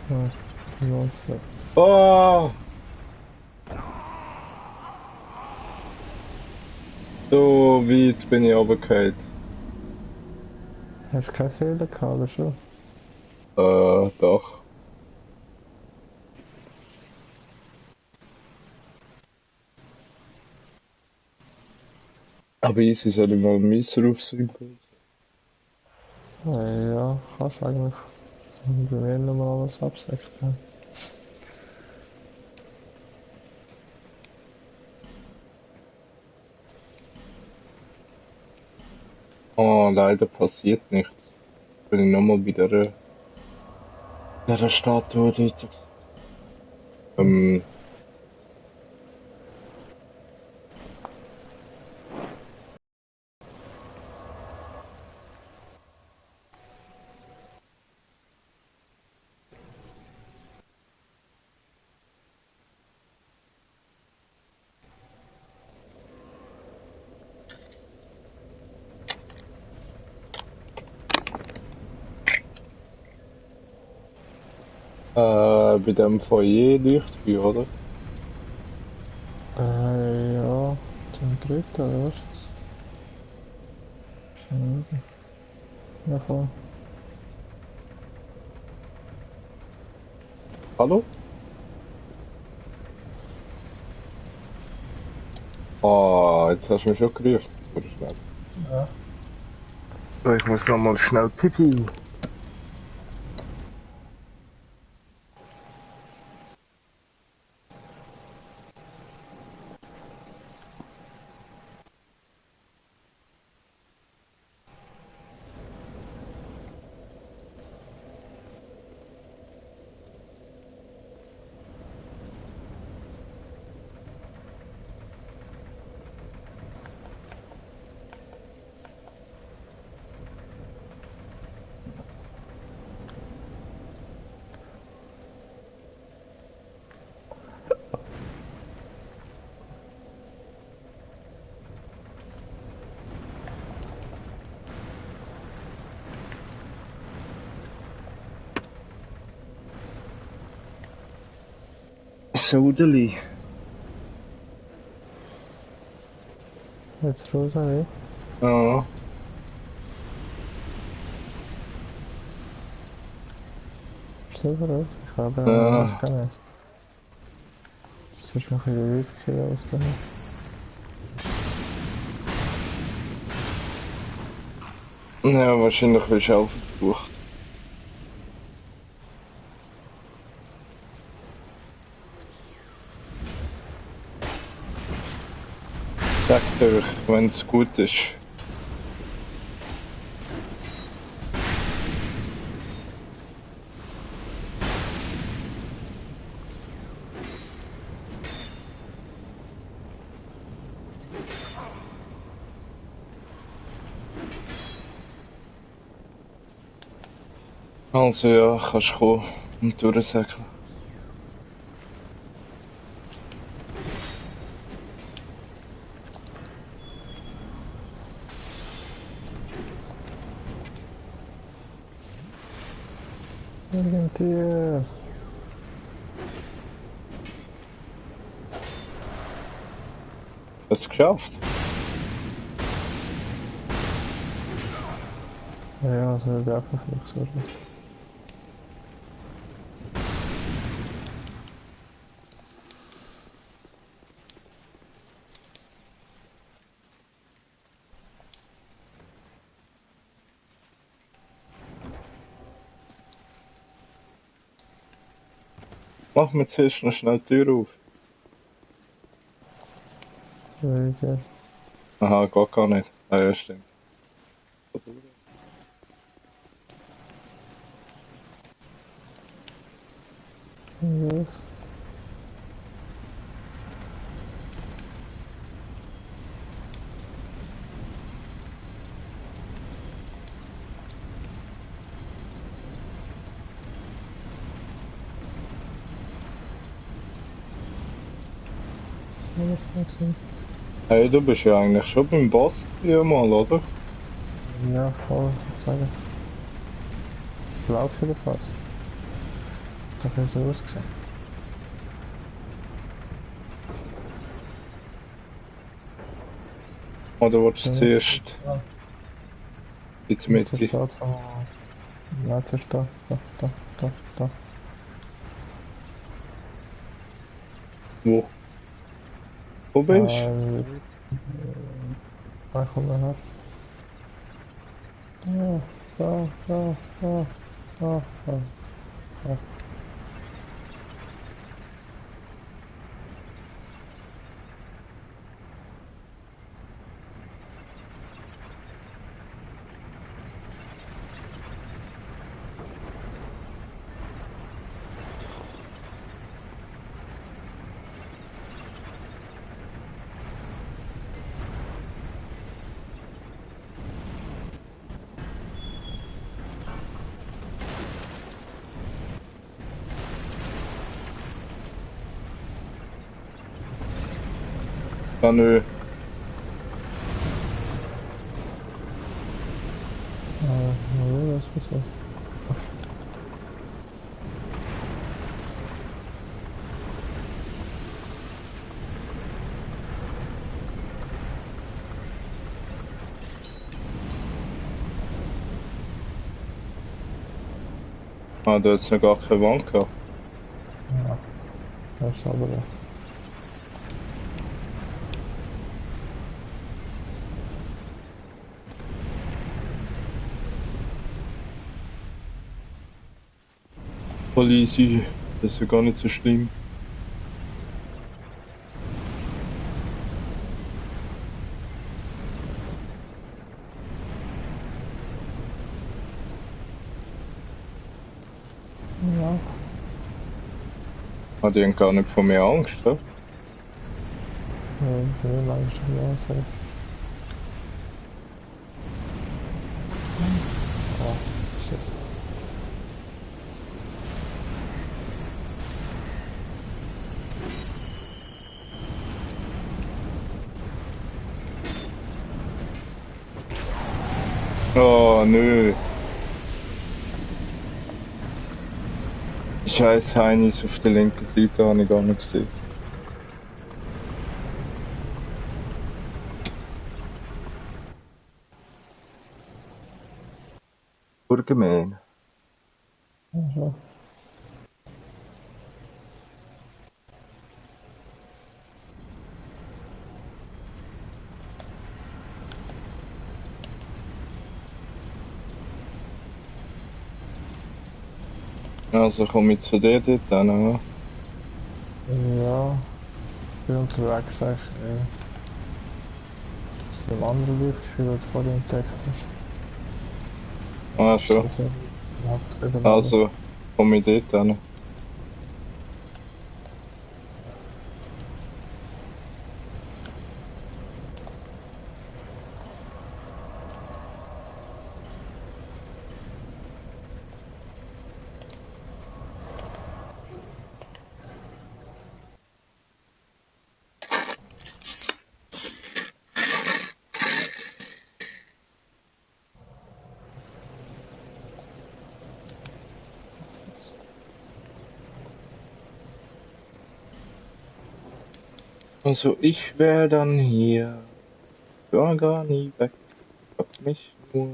C: Ja, los. Ja.
A: Oh! So weit bin ich runtergefallen.
C: Hast du keine Seele gehabt, oder schon?
A: Doch. Aber easy soll ich mal Messer aufswimmen.
C: Ja, kannst eigentlich. Bei mir nochmal alles absexen.
A: Oh, leider passiert nichts. Bin ich nochmal bei der Statue dort gewesen. Ähm, bei dem Foyer Lichtfeuer, oder?
C: Ja, zum dritten, oder was ist das? Schon wieder. Ja, voll.
A: Hallo? Ah, jetzt hast du mich schon gerufen. Warte schnell.
C: Ja.
A: So, ich muss nochmal schnell Pipi. Sodeli.
C: Jetzt raus, wie?
A: Ja.
C: Silber raus? Ich habe ja noch was
A: Ja.
C: gehabt. Das ist noch ein bisschen weiter als da.
A: Ja, wahrscheinlich bist du auch verbucht. Sag dir, wenn es gut ist. Also ja, kannst du kommen und durchsäckeln.
C: Irgendwie.
A: Hast du es geschafft?
C: Ja, also der Waffenflux, oder?
A: Mach mir zuerst noch schnell die Tür auf.
C: Welche?
A: Aha, geht gar nicht. Ah ja, stimmt.
C: Was? Was soll das sein?
A: Hey, du bist ja eigentlich schon beim Boss gewesen, mal, oder?
C: Ja, voll, sozusagen. Lauf jedenfalls. Hat doch so ausgesehen.
A: Oder willst du
C: Und
A: zuerst in die
C: jetzt
A: Mitte?
C: steht so. Ja, jetzt ist da.
A: Wo? Wo bist du?
C: Ähm, Ich komme nachher. Ja, so, so, so, so, so, so.
A: Ah, nö.
C: Nö, das ist was.
A: Ah, da hat's noch gar keine Wand gehabt.
C: Ja, das ist aber.
A: Voll easy. Das ist ja gar nicht so schlimm.
C: Ja,
A: Ah, die haben gar nicht vor mir Angst, oder?
C: nö, meine ich schon ja safe. Oh, shit.
A: Oh, nö. Scheiß Heinis auf der linken Seite habe ich gar nicht gesehen. Urgemein.
C: Ja,
A: Also komme ich zu dir dort hin, ja.
C: ja, ich bin unterwegs eigentlich. Zu dem anderen Licht, wie du das vorhin entdeckt hast.
A: Ah, schon.
C: Das ist überhaupt überall.
A: Also komme ich dort hin. Also ich wäre dann hier. Ja, gar nie weg. Hab mich nur.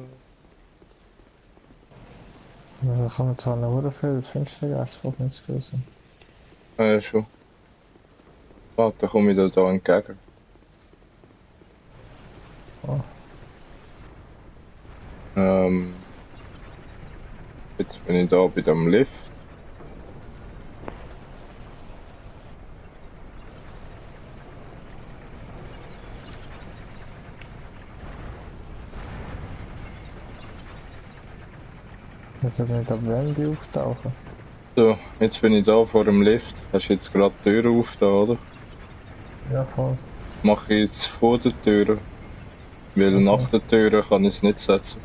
C: Also kann man zwar noch viel Finstergas von uns gewesen.
A: Schon. Ah, da komme ich dir da entgegen.
C: Oh,
A: Jetzt bin ich da bei dem Lift.
C: jetzt soll nicht ab Wendy auftauchen.
A: So, jetzt bin ich da vor dem Lift. Hast jetzt gerade die Tür auf da, oder?
C: Ja, voll.
A: Mache ich es vor der Tür. Weil
C: Also,
A: nach der Tür kann ich es nicht setzen.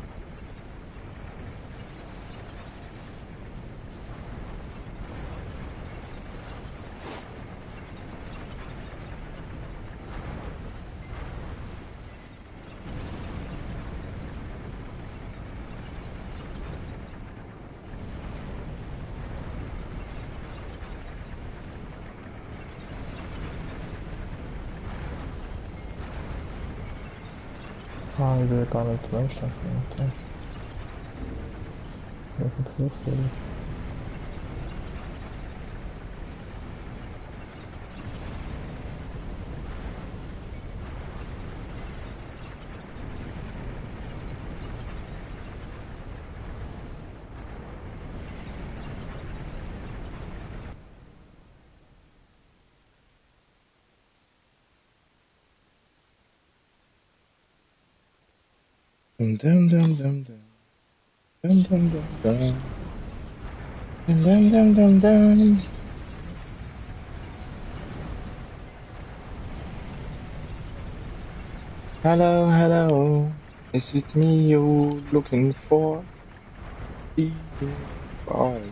C: ich will gar nicht menschlich. Und, ich bin flugfähig.
A: Dum dum dum dum dum. Dum dum dum dum. Dum dum dum dum dum. Hello, hello. Is it me you looking for? Bye.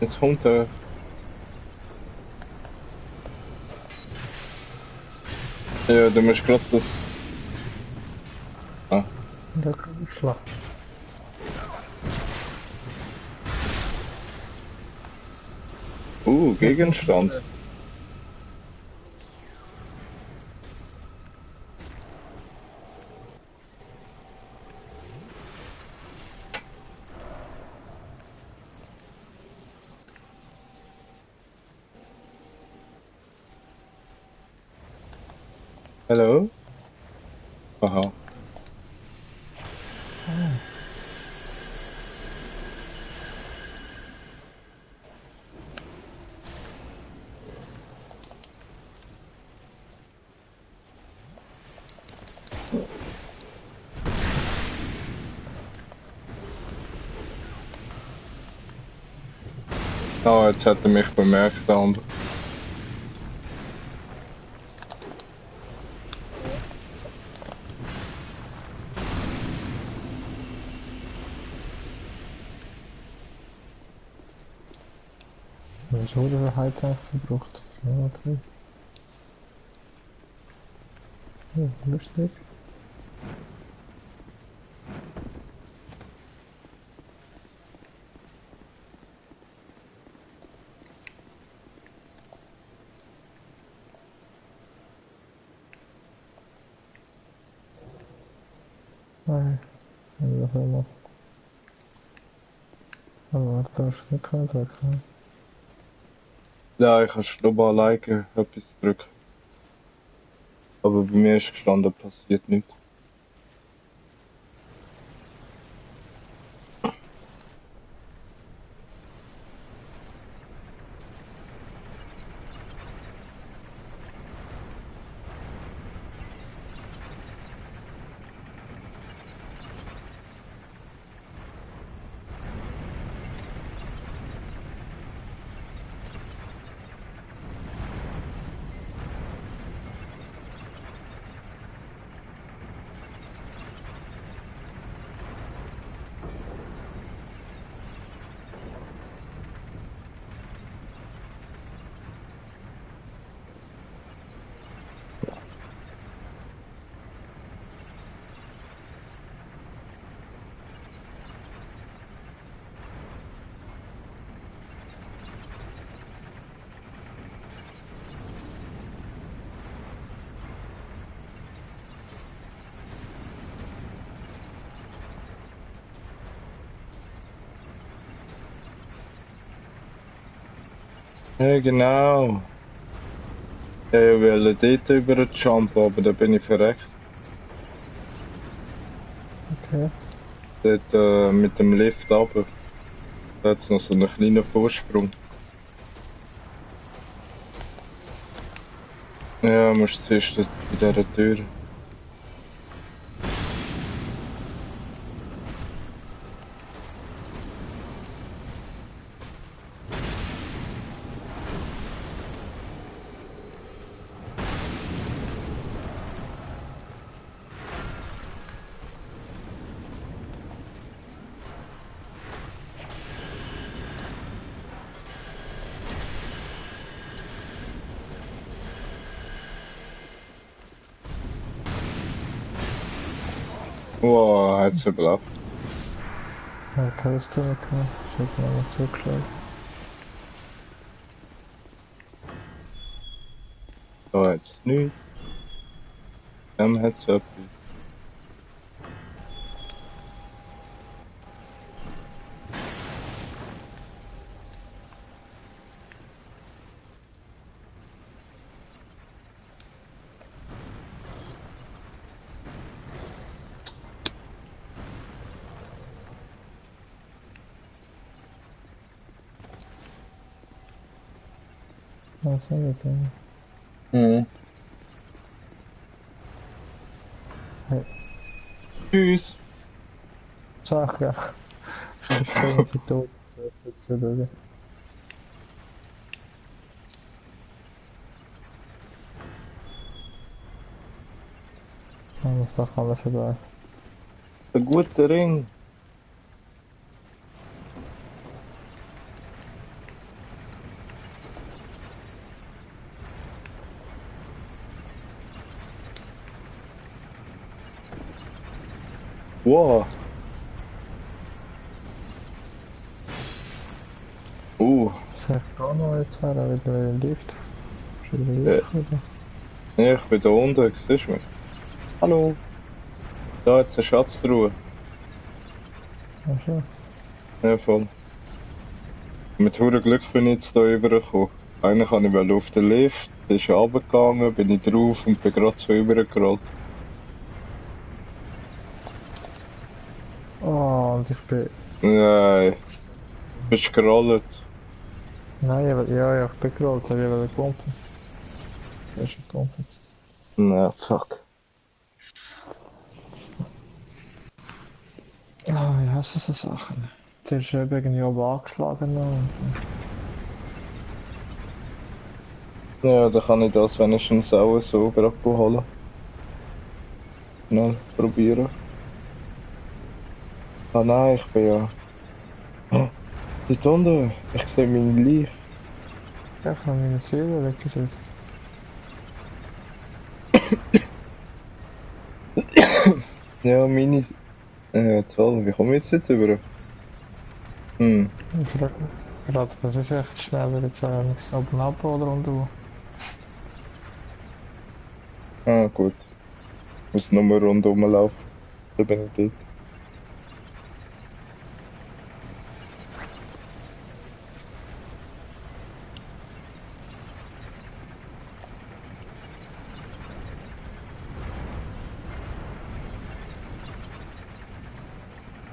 A: Jetzt kommt er. Ja, du musst grad das. Ah.
C: Da kann ich schlafen.
A: Gegenstand. Hallo? Aha. Oh, jetzt hat er mich bemerkt, der andere.
C: Wieso wurde der Heiz eigentlich verbraucht? Ja, okay. Ja, lustig. Nein, das war noch. Aber da ist nicht drücken.
A: Ja, ich kann global liken, etwas drücken. Aber bei mir ist gestanden, passiert nichts. Ja, genau. Ja, ich wollte dort über den Jump, aber da bin ich verreckt.
C: Okay.
A: Dort mit dem Lift runter. Da hat es noch so einen kleinen Vorsprung. Ja, musst zuerst bei dieser Tür. Wow, hat's überlebt.
C: Ja, kann ich tun, kann. Ich hätte noch zugeschlagen.
A: Da hat's nichts. Dann hat's etwas.
C: Was haben wir denn?
A: Mhm.
C: Hey,
A: Tschüss.
C: sag ja. Ich bin für tot. Zuschauen. Das ist doch alles vorbei.
A: Ein guter Ring. Wow.
C: Zeg da noch jetzt her, wieder in den Lift. Ist wieder ein
A: Ja,
C: Lift oder?
A: ja, ich bin da unten, siehst du mich? Hallo. Da jetzt eine Schatztruhe.
C: Ach so.
A: Ja, voll. Mit hohem Glück bin ich jetzt hier rübergekommen. Eigentlich wollte ich auf den Lift, ist runtergegangen, bin ich drauf und bin gerade so rübergerollt.
C: Oh, und ich bin...
A: Nein, bist gerollt.
C: Nein, ja, ich bin gerollt, ich will kumpen. Ich bin gekumpelt.
A: Na, fuck.
C: Ah, ich hasse so Sachen. Der ist eben irgendwie oben angeschlagen noch und
A: Ja, dann kann ich das wenigstens auch so gerade holen. Schnell probieren. Ah nein, ich bin ja... Oh, dort unten, ich sehe mein Licht.
C: ich habe meine Seele weggesetzt.
A: Ja, meine... toll, wie komme ich jetzt rüber? Hm,
C: Ich frage mich gerade, was ist echt schneller jetzt eigentlich? Oben ab oder unten?
A: gut. Ich muss nur rundherum laufen. Da bin ich dort.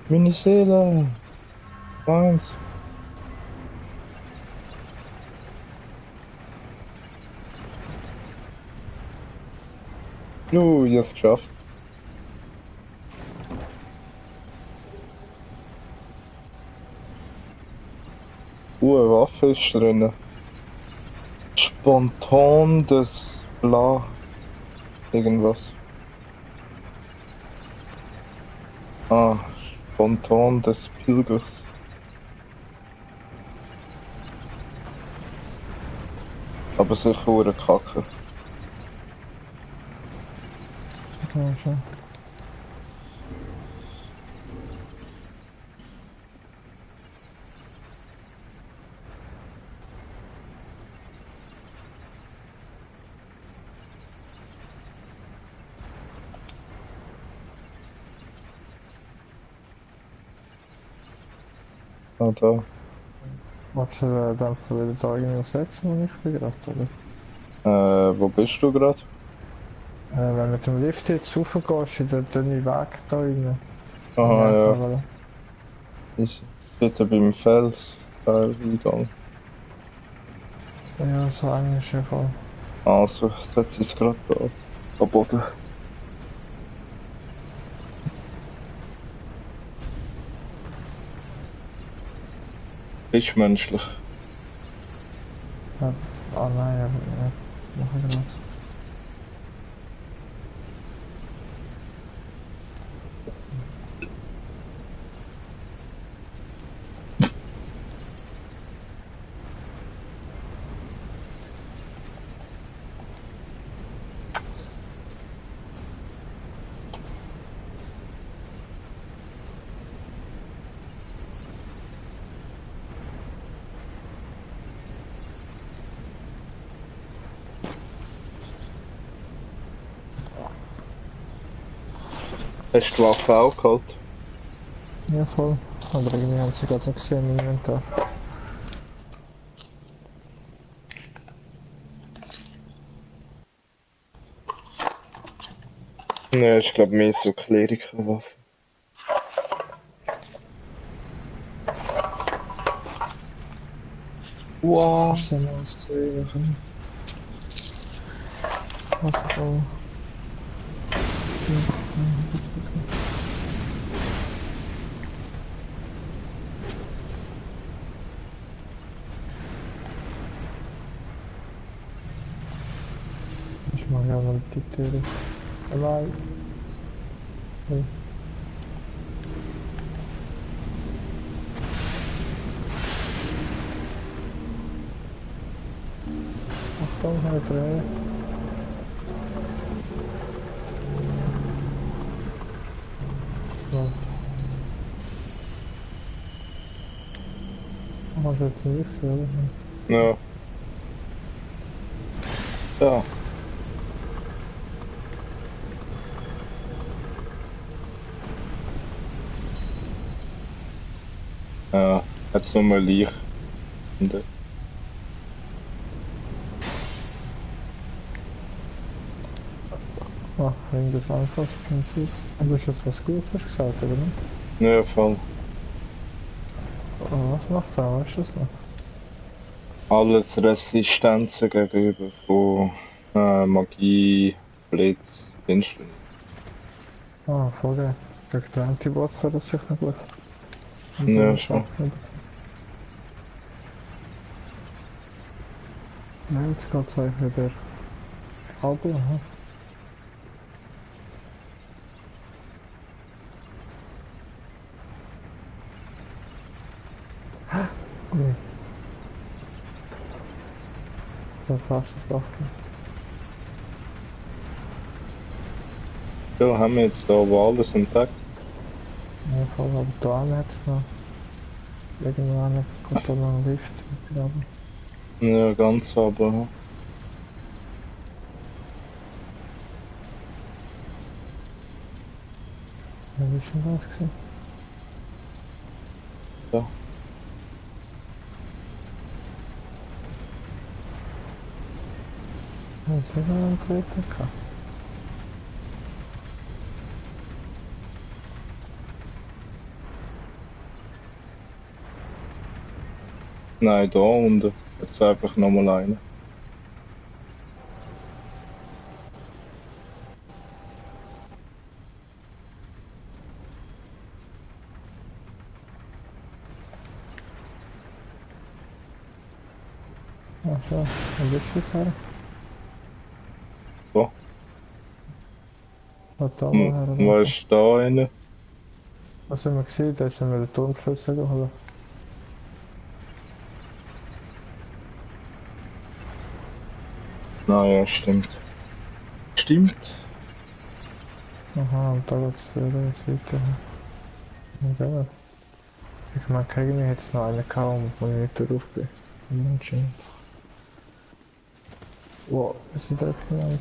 A: Meine Seele! Eins! Ich hab's geschafft. Eine Waffe ist drin. Spontan des Bla. Irgendwas. Ah, spontan des Pilgers. Aber sicher eine Kacke.
C: Ja, schon.
A: Ah, da.
C: Willst du dann wieder sagen, auf 6, wo ich bin gerade, oder?
A: Wo bist du gerade?
C: Wenn du mit dem Lift jetzt raufgehst, in den dünnen Weg da rein.
A: Aha, ja.
C: Wollen.
A: Ist bitte beim Fels. Eingang.
C: Ja, so eng ist ja voll.
A: Also, setze ich es gerade da. Am Boden. Ist menschlich.
C: Ja. Ah nein, ja, mach ich gerade.
A: Hast du die Waffe auch geholt?
C: Ja, voll. Aber irgendwie haben sie gerade nicht gesehen im Inventar.
A: Ja, ich glaube mehr so Klerikerwaffe. Wow.
C: Kannst du mal was zu machen? Was voll. Ich mache ja mal die Tür. Nein. Hey. Achtung, halt rein. So. Das kannst du jetzt nicht sehen.
A: Ja. So. Ja, jetzt nochmal Licht.
C: Ah, wegen des Anfallsprinzips. Du hast jetzt was Gutes gesagt, oder nicht?
A: Ja, voll.
C: Was macht er? Weißt du das noch?
A: Alles Resistenzen gegenüber von Magie, Blitz, Finsternis.
C: Ah, voll geil. Gegen den Antiboss wäre das vielleicht noch gut. Und
A: Ja,
C: dann
A: schon.
C: Sachen. Ja, jetzt geht es eigentlich wieder halb, aha. Ui. So fast ist aufgehört.
A: So, haben wir jetzt da aber alles entdeckt.
C: Ja, voll, aber da hat es noch. Irgendwann kommt da noch ein Lift. Glaube ich.
A: Ja, ganz aber.
C: Ja, wie ist denn das gewesen?
A: Ja.
C: Ja, ist sicher noch ein Dritter gehabt.
A: Nein, da unten. Jetzt einfach nochmal eine.
C: Ach so, wo bist du jetzt her?
A: So.
C: Was da mal her?
A: Wo ist da eine?
C: Was haben wir gesehen? Da ist dann der Turmschlüssel geholt.
A: Naja, stimmt. Stimmt.
C: Aha, und da geht es wieder jetzt weiter. Okay. Ich meine, irgendwie hätte es noch einen gehabt, wo ich nicht drauf bin. Anscheinend. Wow, es sind direkt gemeint.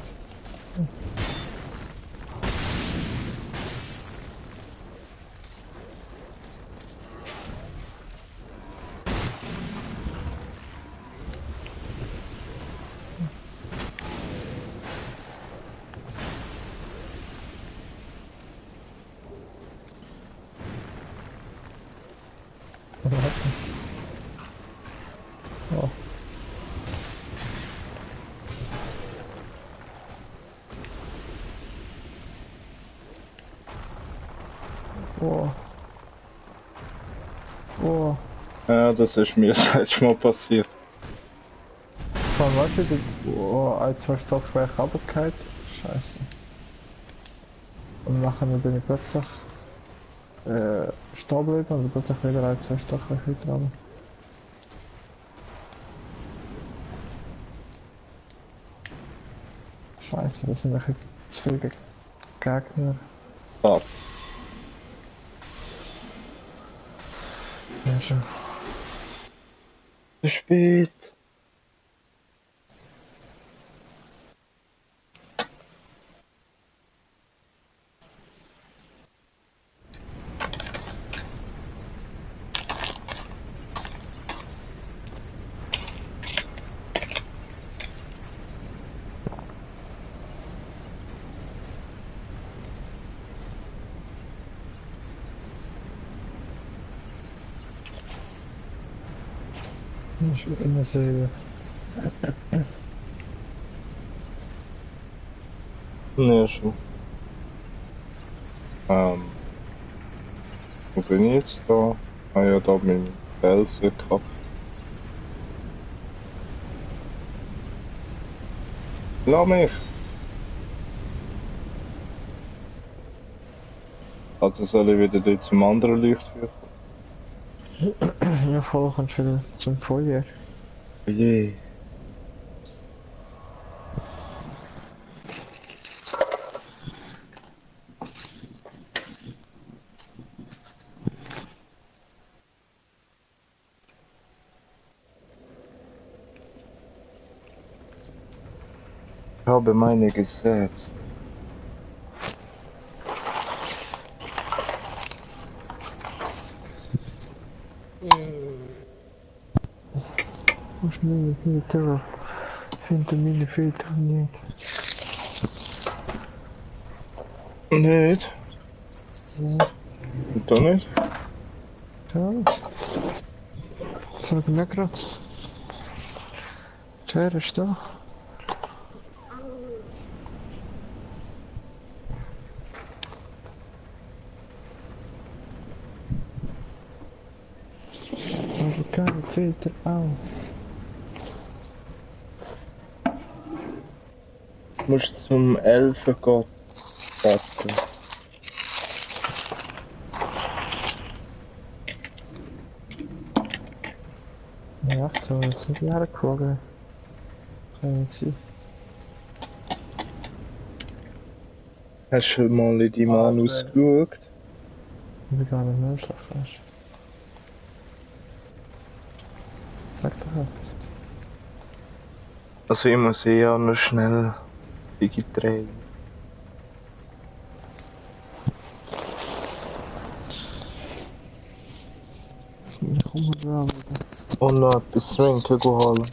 C: Oh. Oh. Oh.
A: Ja, das ist mir das letzte Mal passiert.
C: Vor allem, weißt du, oh, ein, zwei Stockwerke runtergefallen. Scheiße. Und nachher bin ich plötzlich stehen geblieben und plötzlich wieder ein, zwei Stockwerke weiter runter. Scheiße, das sind wirklich zu viele Gegner.
A: Ah,
C: Ja, schon.
A: zu spät.
C: Ich bin in der Seele.
A: Ja, schon. Wo bin ich jetzt da? Ah ja, da bin ich. Felsen gehabt. Lass mich! Also soll ich wieder dort zum anderen Leuchtfeuer kommen?
C: Ja, voll kannst du wieder zum Feuer.
A: Oh je. Ich habe meine gesetzt.
C: Hoe schnell Filter? Finde meine Filter nicht.
A: Nicht?
C: Ja,
A: Und da nicht?
C: da. Sag mir grad. Der ist da. Aber keine Filter auch.
A: Du musst zum Elfengott warten.
C: Ja, echt so, das sind die hergeflogen. Kann nicht sein.
A: Hast du mal in die Manus geschaut?
C: Ich bin gar nicht menschlich, weißt du. Sag doch etwas.
A: Also ich muss ja noch schnell Digi-Drehen.
C: Ich komme mal wieder.
A: Und noch etwas trinken holen.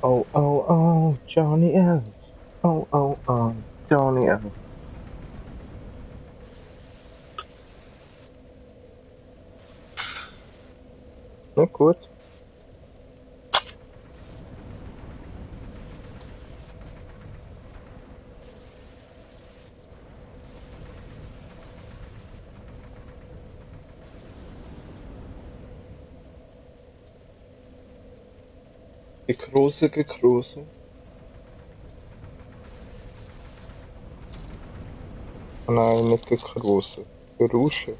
A: Oh, oh, oh, Johnny L. Oh, oh, oh, Johnny L. Na gut. Gekrose, gekrose. Oh nein, nicht gekrose. Gerusche.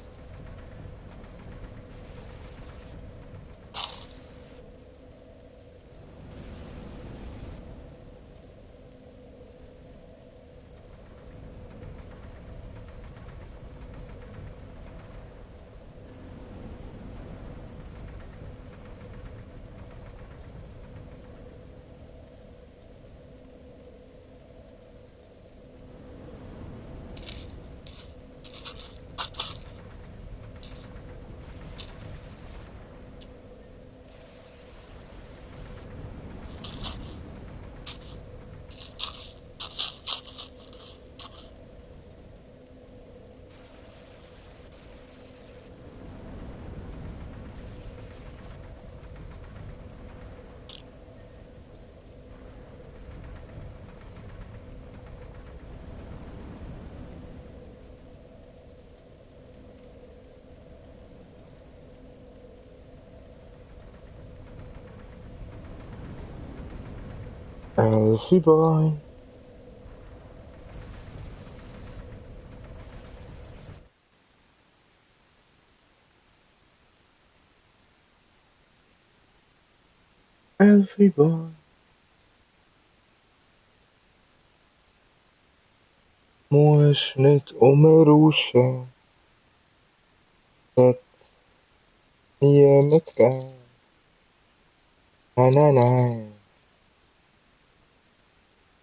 A: Elfie Boy. Elfie Boy. Muss nicht umrauschen. Hat niemand gern. Nein, nein, nein.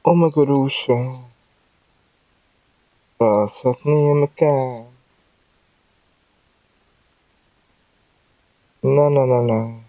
A: Umrauschen. Das hat niemand gern. Nein, nein, nein, nein.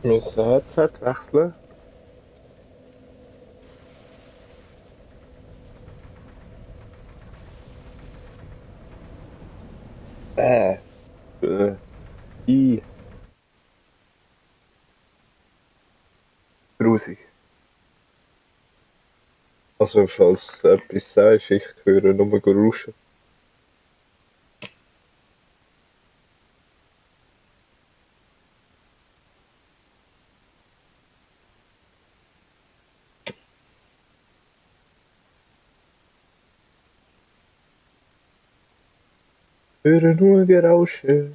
A: Müssen Headset wechseln. Äh. I. Grusig. Also, falls du etwas sagst, ich höre nur rauschen. Höre nur Geräusche.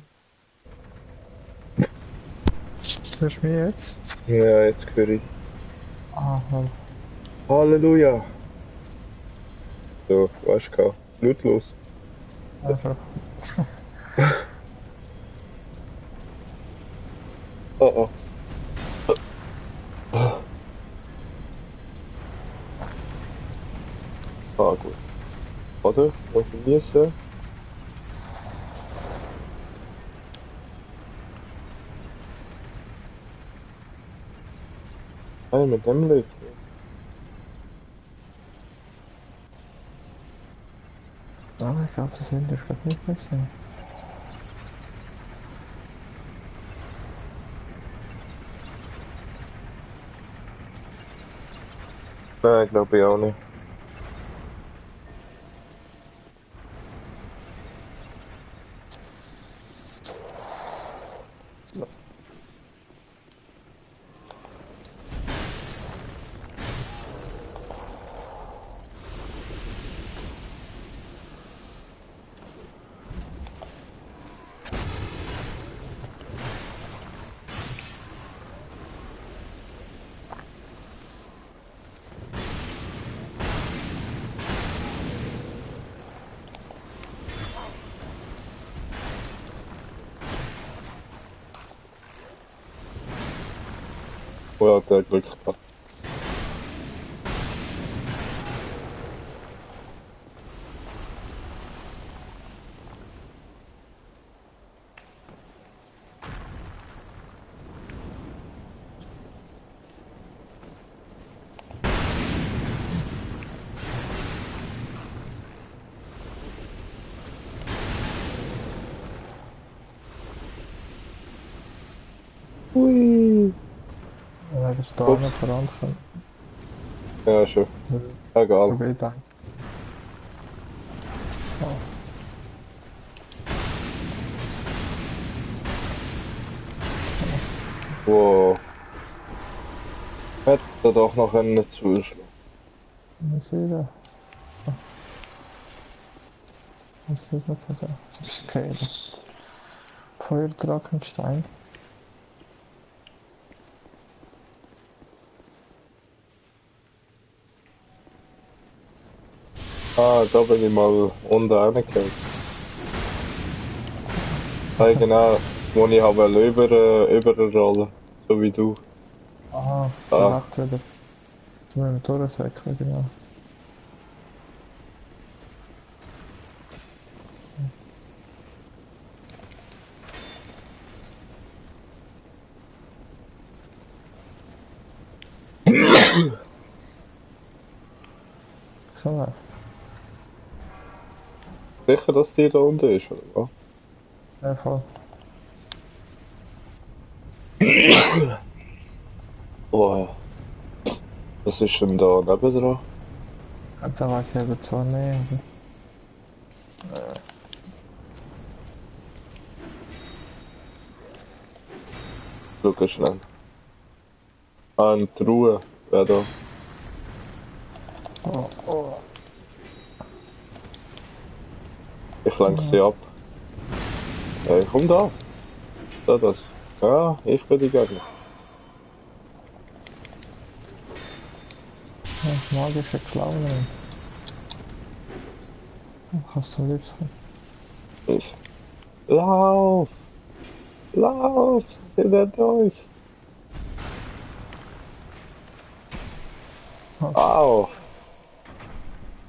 C: Hörst du mich jetzt?
A: Ja, jetzt höre ich.
C: Aha.
A: Halleluja. So, weißt du, lautlos.
C: Einfach.
A: Oh oh. oder? Muss ich niesen? Nein, mit dem Licht.
C: Aber ich glaube, das Hinter ist gerade nicht mehr gesehen.
A: Nein, glaube ich auch nicht. Wo hat der Glück gehabt? Hui.
C: Ja, das ist da
A: Ups.
C: nicht vorankommen.
A: Ja, schon. Egal.
C: Probiert eins. Oh.
A: Wow. Hätte er doch noch einen zuschlagen.
C: Was ist da? Oh. Was ist noch da? Das ist okay. Feuerdrachenstein.
A: Ah, da bin ich mal unten reingefallen. Ja, genau, wo ich habe überrollen, so wie du.
C: Aha,
A: Ah,
C: direkt wieder. Zu meinem Torrensäckchen, genau. So läuft.
A: sicher, dass die da unten ist, oder was?
C: Ja, voll.
A: Oh, was ist denn da nebendran?
C: Da weiß ich aber zwar nicht,
A: Schau schnell. Ah, eine Truhe, wer da?
C: aber... Oh, oh.
A: Ich lenke sie ab. Hey, komm da. Da, das. Ja, ich bin die Gegner.
C: Ja, magische Klauen. Hast du liebsten?
A: Ich. Lauf! Lauf! In der Neues! Au!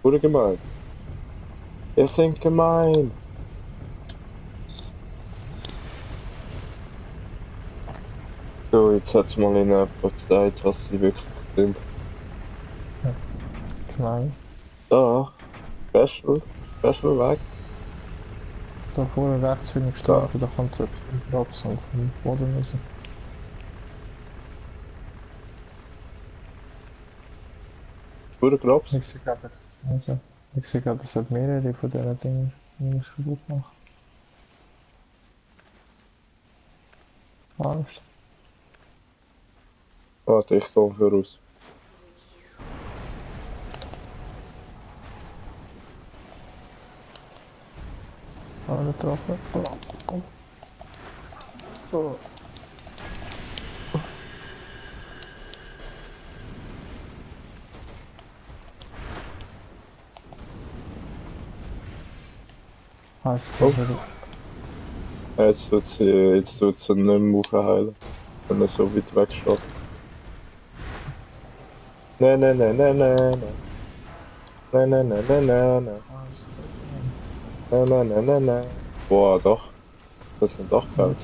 A: Wurde gemein. Ihr sind gemein. So, jetzt hat's mal in jemand gesagt, was sie wirklich sind.
C: Klein.
A: Da, Special weg.
C: Da vorne rechts bin ich gestorben, da kommt so ein Drops und vom Boden raus.
A: Wurde grabst.
C: Ich sehe gerade, also, ich sehe gerade, es hat mehrere von diesen Dingen, die ich kaputt mache. Angst.
A: Warte, ich komme voraus.
C: Alle getroffen. Oh. Oh. Hast du
A: Oh. Jetzt tut's nicht mehr aufheilen, wenn er so weit weg steht. Nein. Nein, nein, nein, nein, nein, nein, nein, nein, nein, nein, nein. Boah, doch. Das sind doch geil.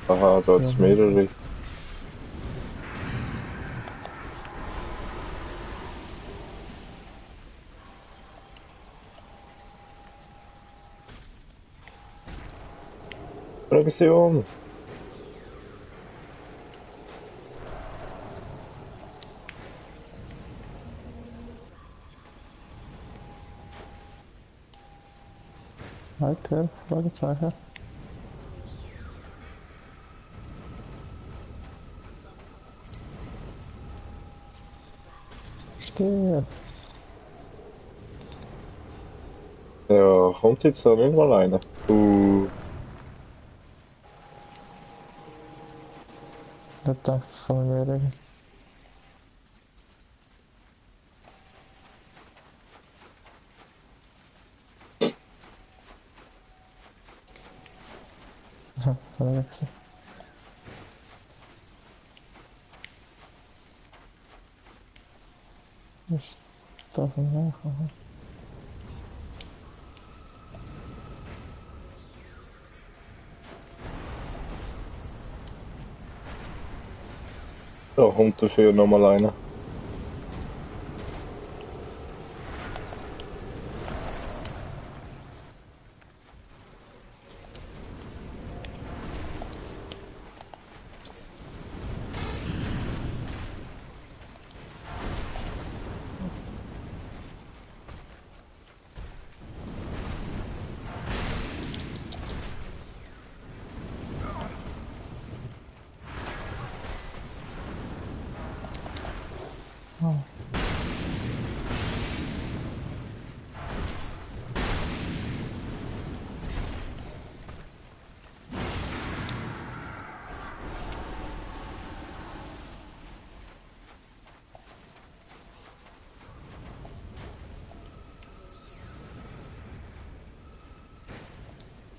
A: Aha, da hat's mehrere. Revision!
C: Weiter? Fragezeichen. Stirb.
A: Ja, kommt jetzt da nicht mal einer.
C: Ich dachte, das kann man mehr reden. Aha, hat er wechselt. Ist das ein Weg? Aha.
A: Da kommt dafür nochmal einer.
C: Oh.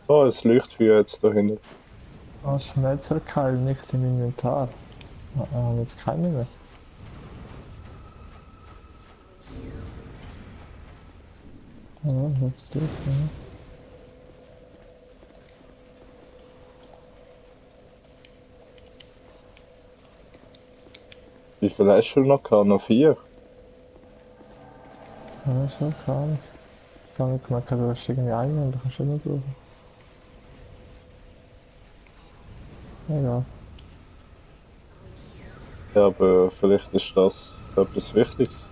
A: Oh, es Lichtfeuer jetzt da hinten.
C: Oh, Schmelzerkeil nicht im Inventar. Jetzt keine mehr. Ja, jetzt durch, ja.
A: Wie viel hast du noch gehabt? Noch 4?
C: Ja, so, keine Ahnung. Ich habe nicht gemerkt, du hast irgendwie einen und dann kannst du immer brauchen. Egal.
A: Ja, aber vielleicht ist das etwas Wichtiges.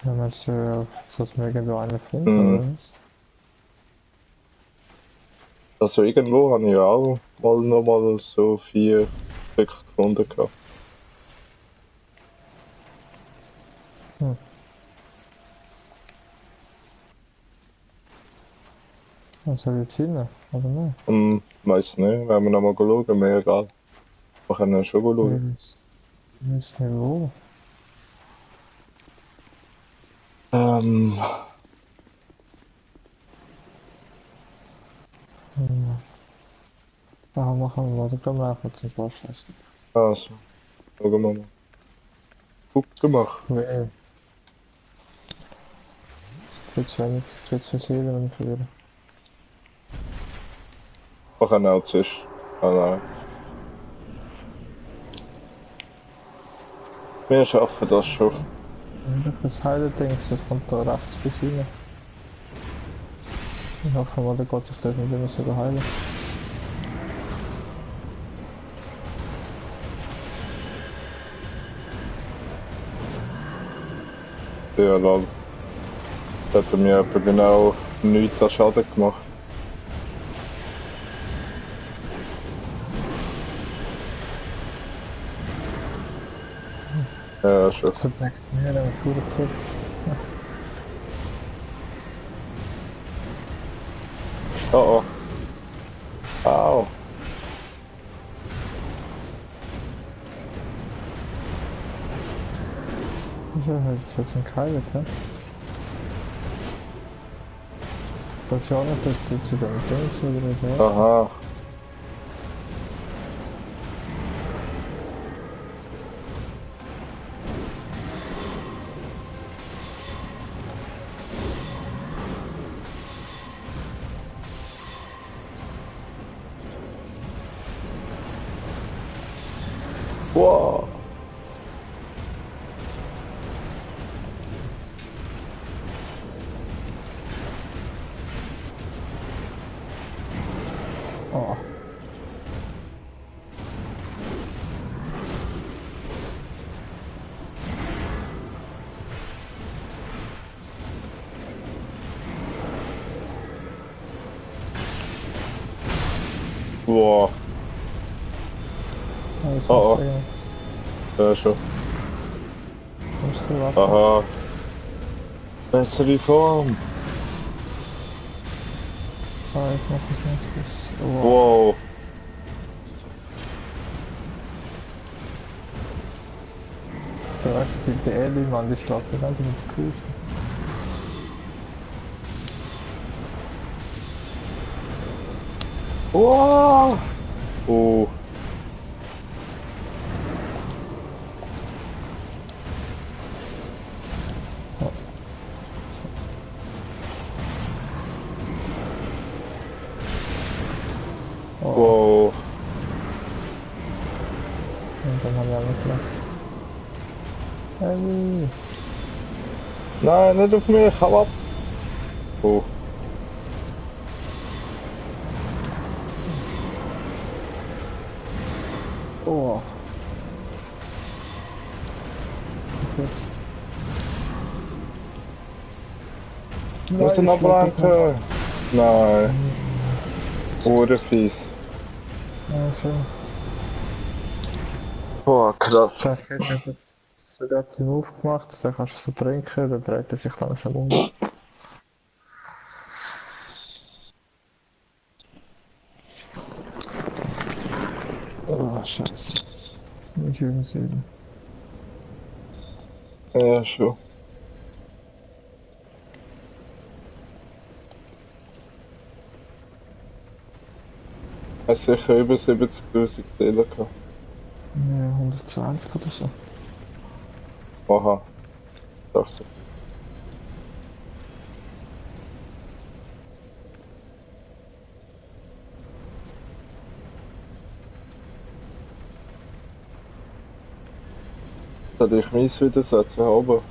C: Ja, meinst du, dass wir irgendwo einen finden, oder was?
A: Also irgendwo habe ich ja auch mal nochmal so 4 Stück gefunden gehabt.
C: Was soll ich jetzt hin? Oder nicht?
A: Weiss nicht, wenn wir nochmal schauen, mir egal. Wir können ja schon schauen.
C: Ich weiß nicht wo.
A: Ähm,
C: Ah, machen wir mal. Dann kommen wir einfach zum Bauscheiß.
A: also, schauen wir mal. Gut gemacht.
C: Nee. Viel zu wenig. Viel zu viel, wenn ich verliere.
A: Wir können auch zwischen. Ah nein. Wir schaffen das schon.
C: Das Heiler-Dings, das kommt da rechts bis rein. Ich hoffe mal, der geht sich dort nicht immer so heilen.
A: Ja, lol. Das hat mir etwa genau nichts an Schaden gemacht. Ja, schon.
C: Verdeckt mir dann pure Zucht.
A: Oh oh. Au.
C: Ja, jetzt ein Keil, hä? Darf ich auch nicht dazu zu den Dings oder was?
A: Aha. Wow.
C: Oh.
A: Wow.
C: Ja, jetzt
A: Oh,
C: musst
A: oh. Ja, schon.
C: du warten.
A: Aha. Bessere Form.
C: Ah, jetzt mach ich nicht bis. Oh.
A: Wow.
C: Da weißt du, die Alien, Mann, die schlägt den ganzen mit Fuß.
A: Wow. Oh.
C: Oh.
A: Wow.
C: Und dann haben wir alle gelacht. Hey.
A: Nein, nicht auf mich, hau ab. Oh.
C: Oh. Gut.
A: Muss ich noch blanken? Nein. Ohrenfies.
C: Ja, schön.
A: Boah, krass.
C: Ich habe das sogar zum aufgemacht, dann kannst du so trinken, dann dreht er sich langsam um. Oh, scheiße. Nicht übersehen.
A: Ja, schon. Hast sicher über 70.000 Seelen gehabt.
C: Ja, 120 oder so.
A: Aha. Doch so. Soll ich meins wieder setzen, aber.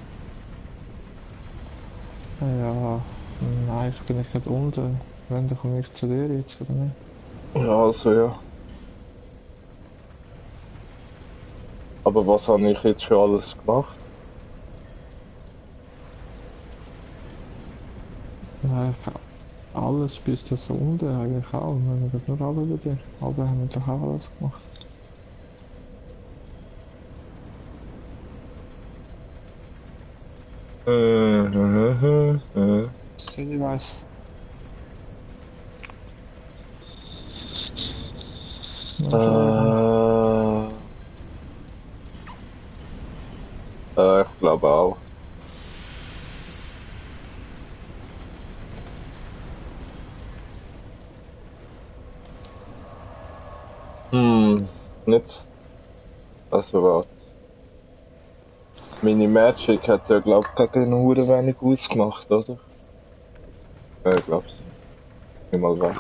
C: Ja, nein, ich bin nicht gerade unten. Wenn, dann komme ich zu dir jetzt, oder nicht?
A: Ja, also ja. Aber was habe ich jetzt schon alles gemacht?
C: Nein, alles bis das unten eigentlich auch. Wir haben nur alle bei dir. Aber haben wir doch auch alles gemacht. Ich weiß.
A: Ich glaube auch. Nicht. Also warte. Meine Magic hat ja glaub gegen Hure wenig ausgemacht, oder? Ja, ich glaub's. Nicht mal weg.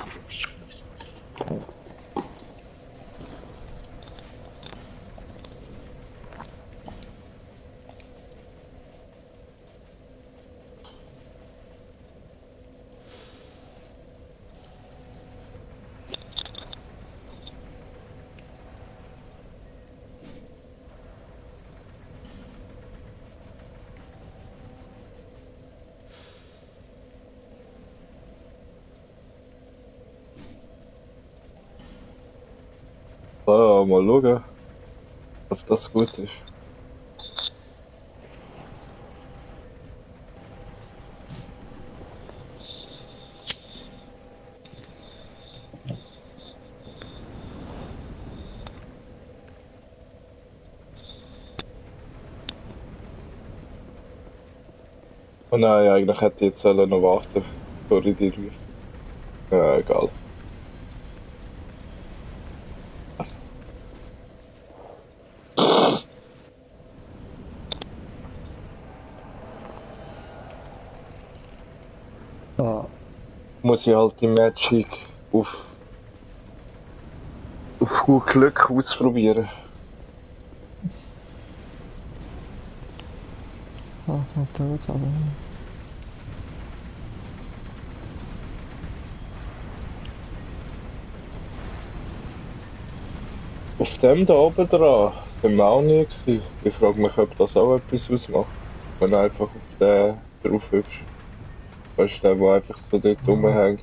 A: So, mal schauen, ob das gut ist. Oh nein, eigentlich hätte ich jetzt noch warten, bevor ich die rufe. Ja, egal.
C: Ah,
A: Muss ich halt die Magic auf gut Glück ausprobieren.
C: Ah, hat er jetzt aber.
A: Auf dem da oben dran sind wir auch nie gewesen. Ich frage mich, ob das auch etwas ausmacht. Wenn du einfach auf den drauf hüpfst. Weißt du, der, der einfach so dort rumhängt.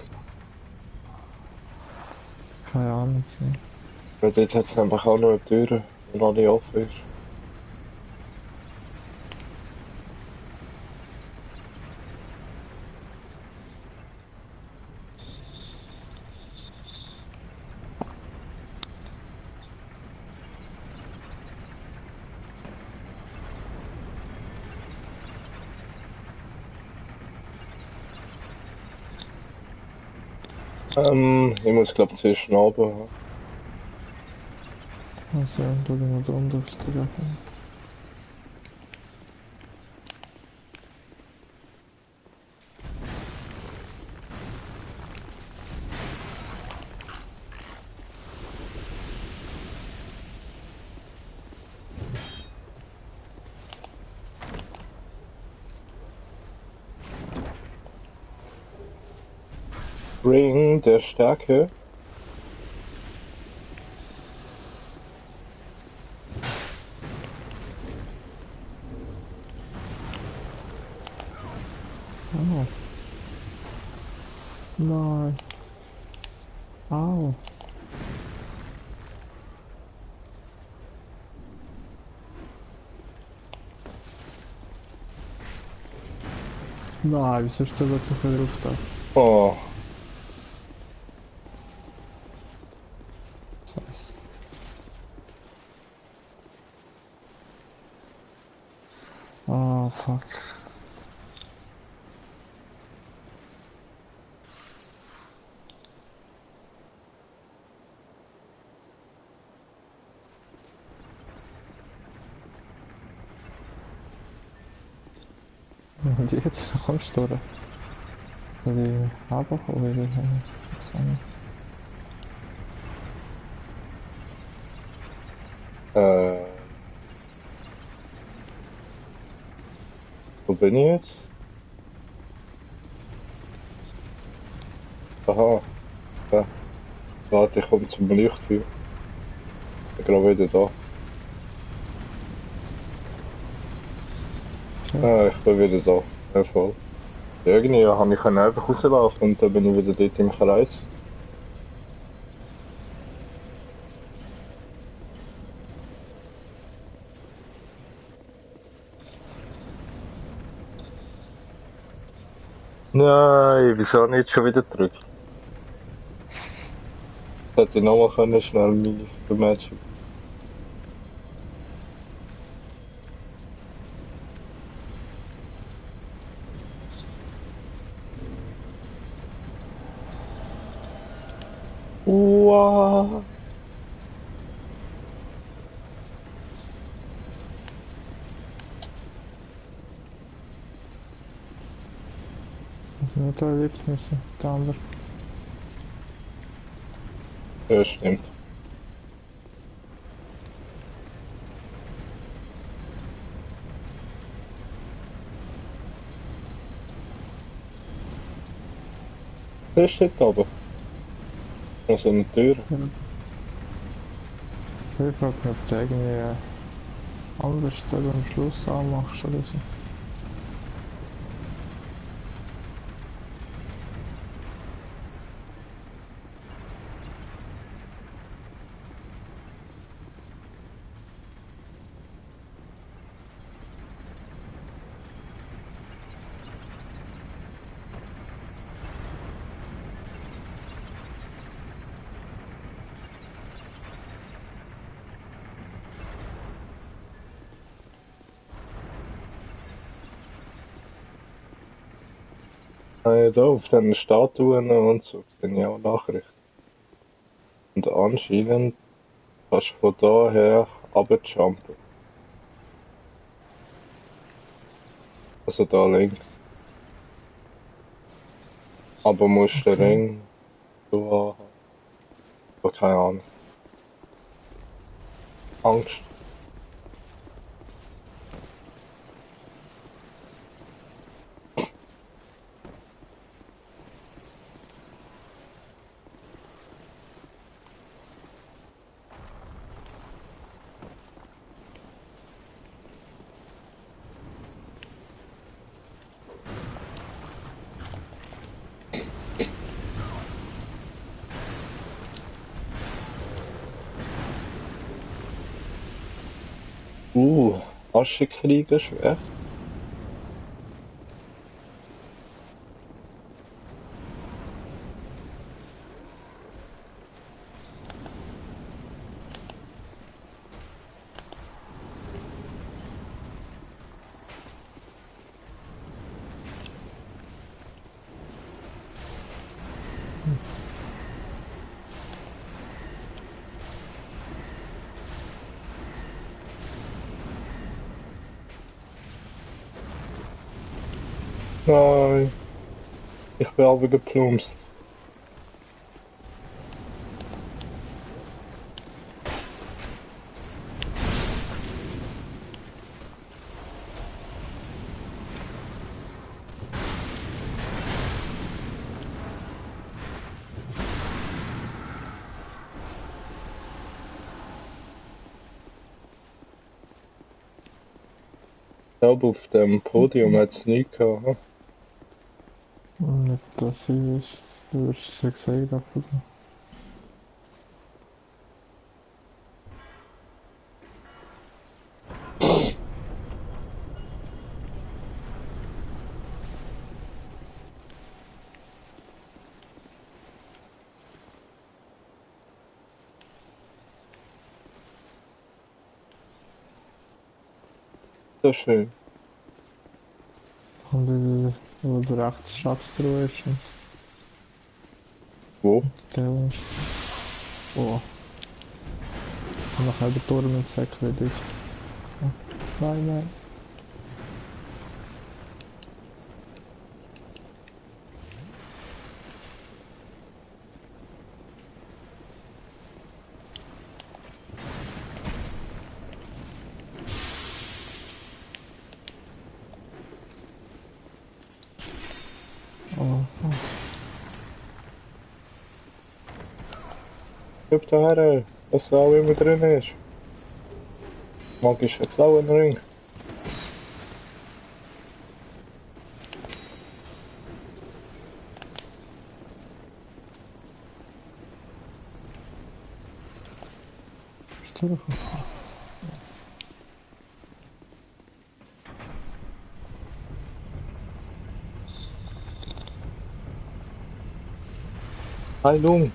C: Keine Ahnung. Ja.
A: Weil dort hat es einfach auch noch eine Tür, die noch nicht offen ist. Ich muss glaube zwischen oben.
C: Also, da bin ich drunter aufs Telefon.
A: Ring der Stärke.
C: Oh. Nein. Au. Nein, wieso ist der plötzlich wieder auf da?
A: Oh,
C: Scheiße. Ah, fuck. Und jetzt kommst du durch. Soll ich runterkommen wieder? Ich weiß nicht.
A: äh. Wo bin ich jetzt? Aha, ja. Warte, ich komme zum Leuchtfeuer. Ich bin gerade wieder da.
C: Schön.
A: Ah, ich bin wieder da. Ja, voll. Irgendwie habe ich einfach rauslaufen und dann bin ich wieder dort im Kreis. Nein, wieso nicht schon wieder drücken? Hätte ich nochmal können, schnell meine Match. Wow.
C: Also nur da erlebt müssen. Der andere.
A: Ja, stimmt. Der ist dort oben. Also eine Tür.
C: Ja. Ich frage mich, ob du irgendwie anders dann am Schluss anmachst oder so.
A: Da auf den Statuen und so sind ja auch Nachrichten. Und anscheinend kannst du von daher runterjumpen. Also da links. Aber musst den
C: Okay.
A: Ring so haben. Aber keine Ahnung. Angst. Aschenkrieger schwer. Nein, ich bin aber geplumpst. Ich glaube, auf dem Podium hat es nichts gehabt.
C: Nicht, dass ich wüsste, du wirst es ja gesagt haben.
A: Das ist schön.
C: Und wo der rechts Schatztruhe ist und
A: Wo?
C: der ist. Oh. Und nachher der Turm mit Säckchen dicht. Oh. Nein, nein. Oh, oh.
A: Guck da her, was da auch immer drin ist. Magischer Klauenring.
C: Ist der doch?
A: Heilung.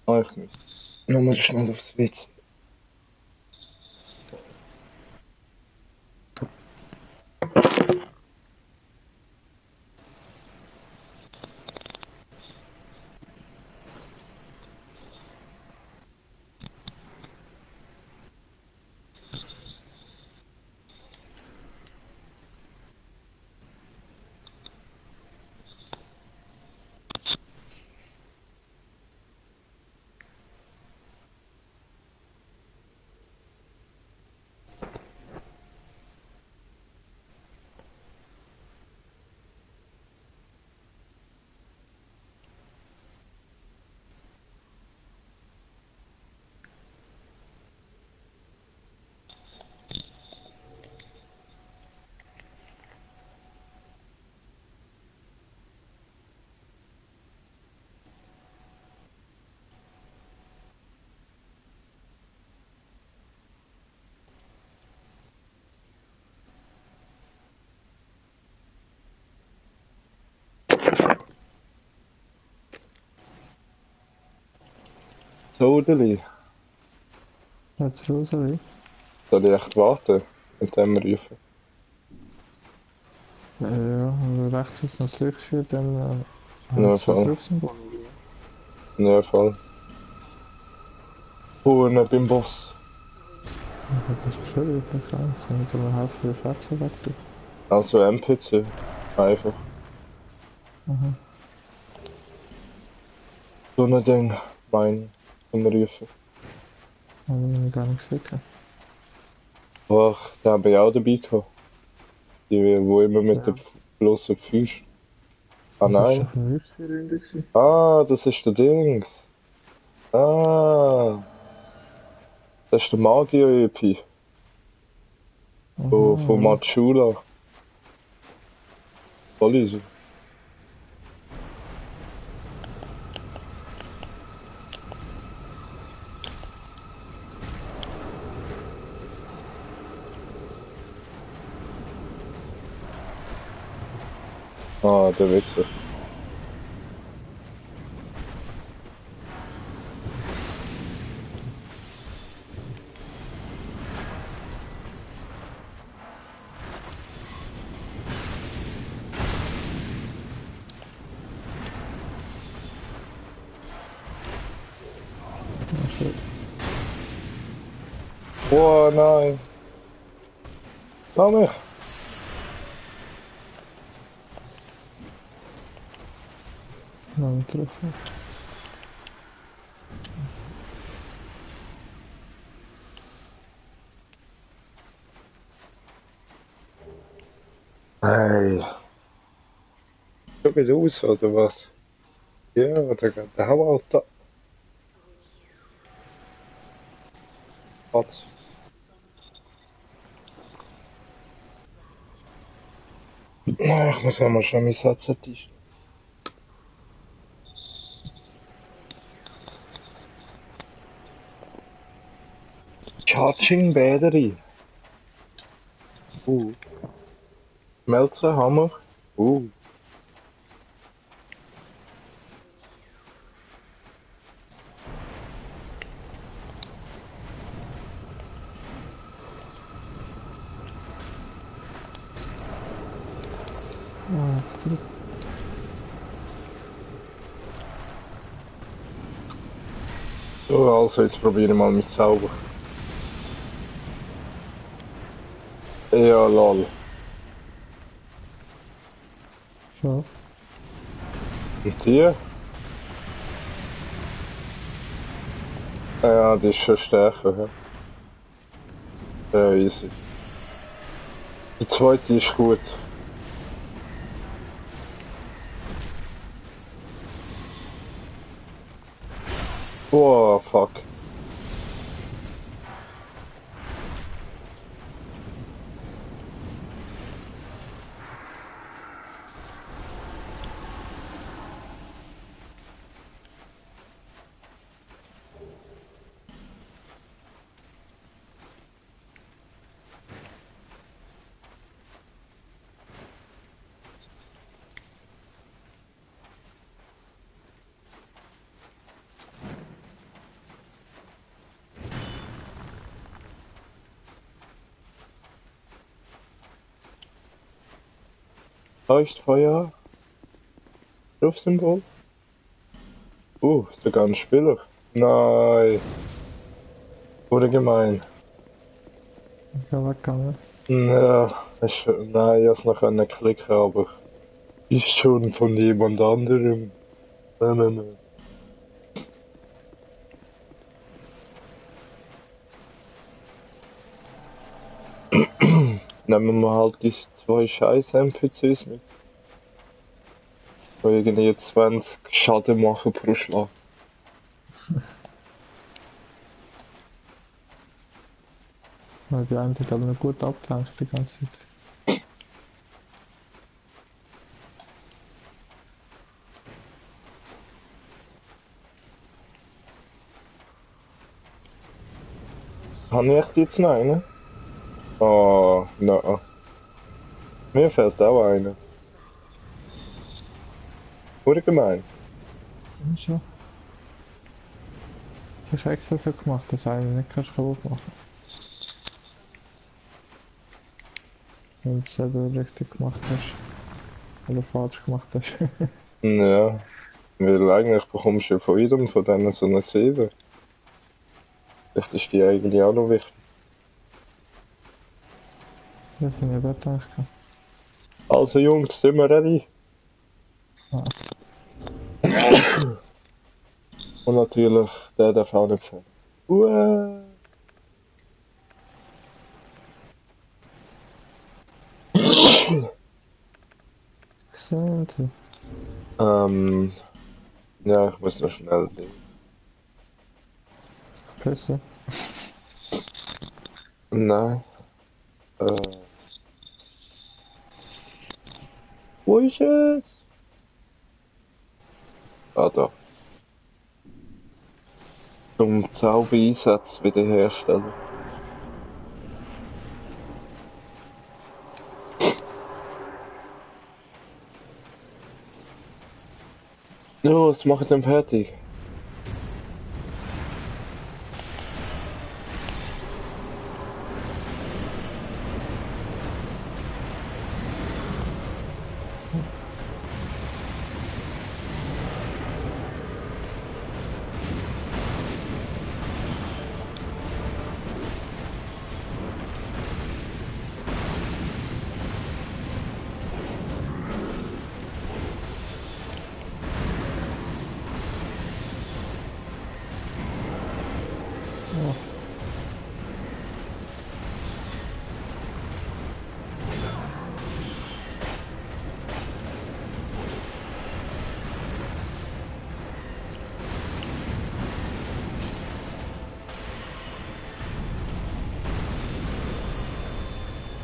A: Ah, ich muss nochmal schnell aufs WC. Totally.
C: Jetzt Rosary.
A: Soll ich echt warten, mit dem rufen?
C: Ja, und rechts ist noch das Lichtschwert, dann
A: Ja,
C: hast du das
A: voll.
C: Rücksymbol.
A: Ja, voll. Vorne beim Boss.
C: Ich hab das geschrieben, ich kann dir mal helfen, die Fetzen weg.
A: Also NPC. Einfach.
C: Aha.
A: So ein Ding, mein, zum Rufen.
C: Aber ich gar nicht sicher.
A: Ach, da bin ich auch dabei gehabt. Die, wo immer mit
C: Ja.
A: der bloßen Füßen. Ah
C: Das war
A: nein.
C: doch eine Wüstenrunde.
A: Ah, das ist der Dings. Ah. Das ist der Magier-EP. Von
C: Aha.
A: Matschula. Voll easy. Ah, der Wichser.
C: Ja, shit.
A: Oh nein. Lass mich.
C: Noch einen Treffer.
A: Hey. Schau wieder aus, oder was? Ja, der Hammer, Alter. Patz. Ah, ich muss einmal schon mein Headset einstellen. Charging Battery. Melzer, Hammer.
C: Ah, gut.
A: So, also jetzt probiere ich mal mit Zauber. Ja, lol.
C: So.
A: Und die? Ja, die ist schon stärker. Ja, easy. Die zweite ist gut. Oh, fuck. Leuchtfeuer. Rufsymbol. Sogar ein Spieler. Nein. Wurde gemein.
C: Ich bin weggegangen.
A: Ja, nein, ich hab's noch können klicken, aber ist schon von jemand anderem. Nein. Nehmen wir halt die zwei scheiß NPCs mit. Die irgendwie 20 Schaden machen pro Schlag.
C: Weil die eine hat aber noch gut abgelenkt die ganze Zeit.
A: Habe ich echt jetzt noch einen? Oh, nein. Mir fehlt auch einer. Wurde gemein.
C: Ja, schon. Das hast du extra so gemacht, dass einen nicht kannst kaputt machen. Wenn du es selber richtig gemacht hast. Oder falsch gemacht hast.
A: Ja, weil eigentlich bekommst du ja von jedem von denen so eine Seele. Vielleicht ist die eigentlich auch noch wichtig.
C: Das habe ich eben gedacht.
A: Also Jungs, sind wir ready?
C: Ah.
A: Und natürlich, der darf auch nicht fehlen.
C: Gesehen.
A: Ähm, ja, ich muss noch schnell Ding.
C: Küsse.
A: Nein. Wo ist es? Ah, da. Zum Zaubereinsatz wiederherstellen. Ja, was macht denn fertig?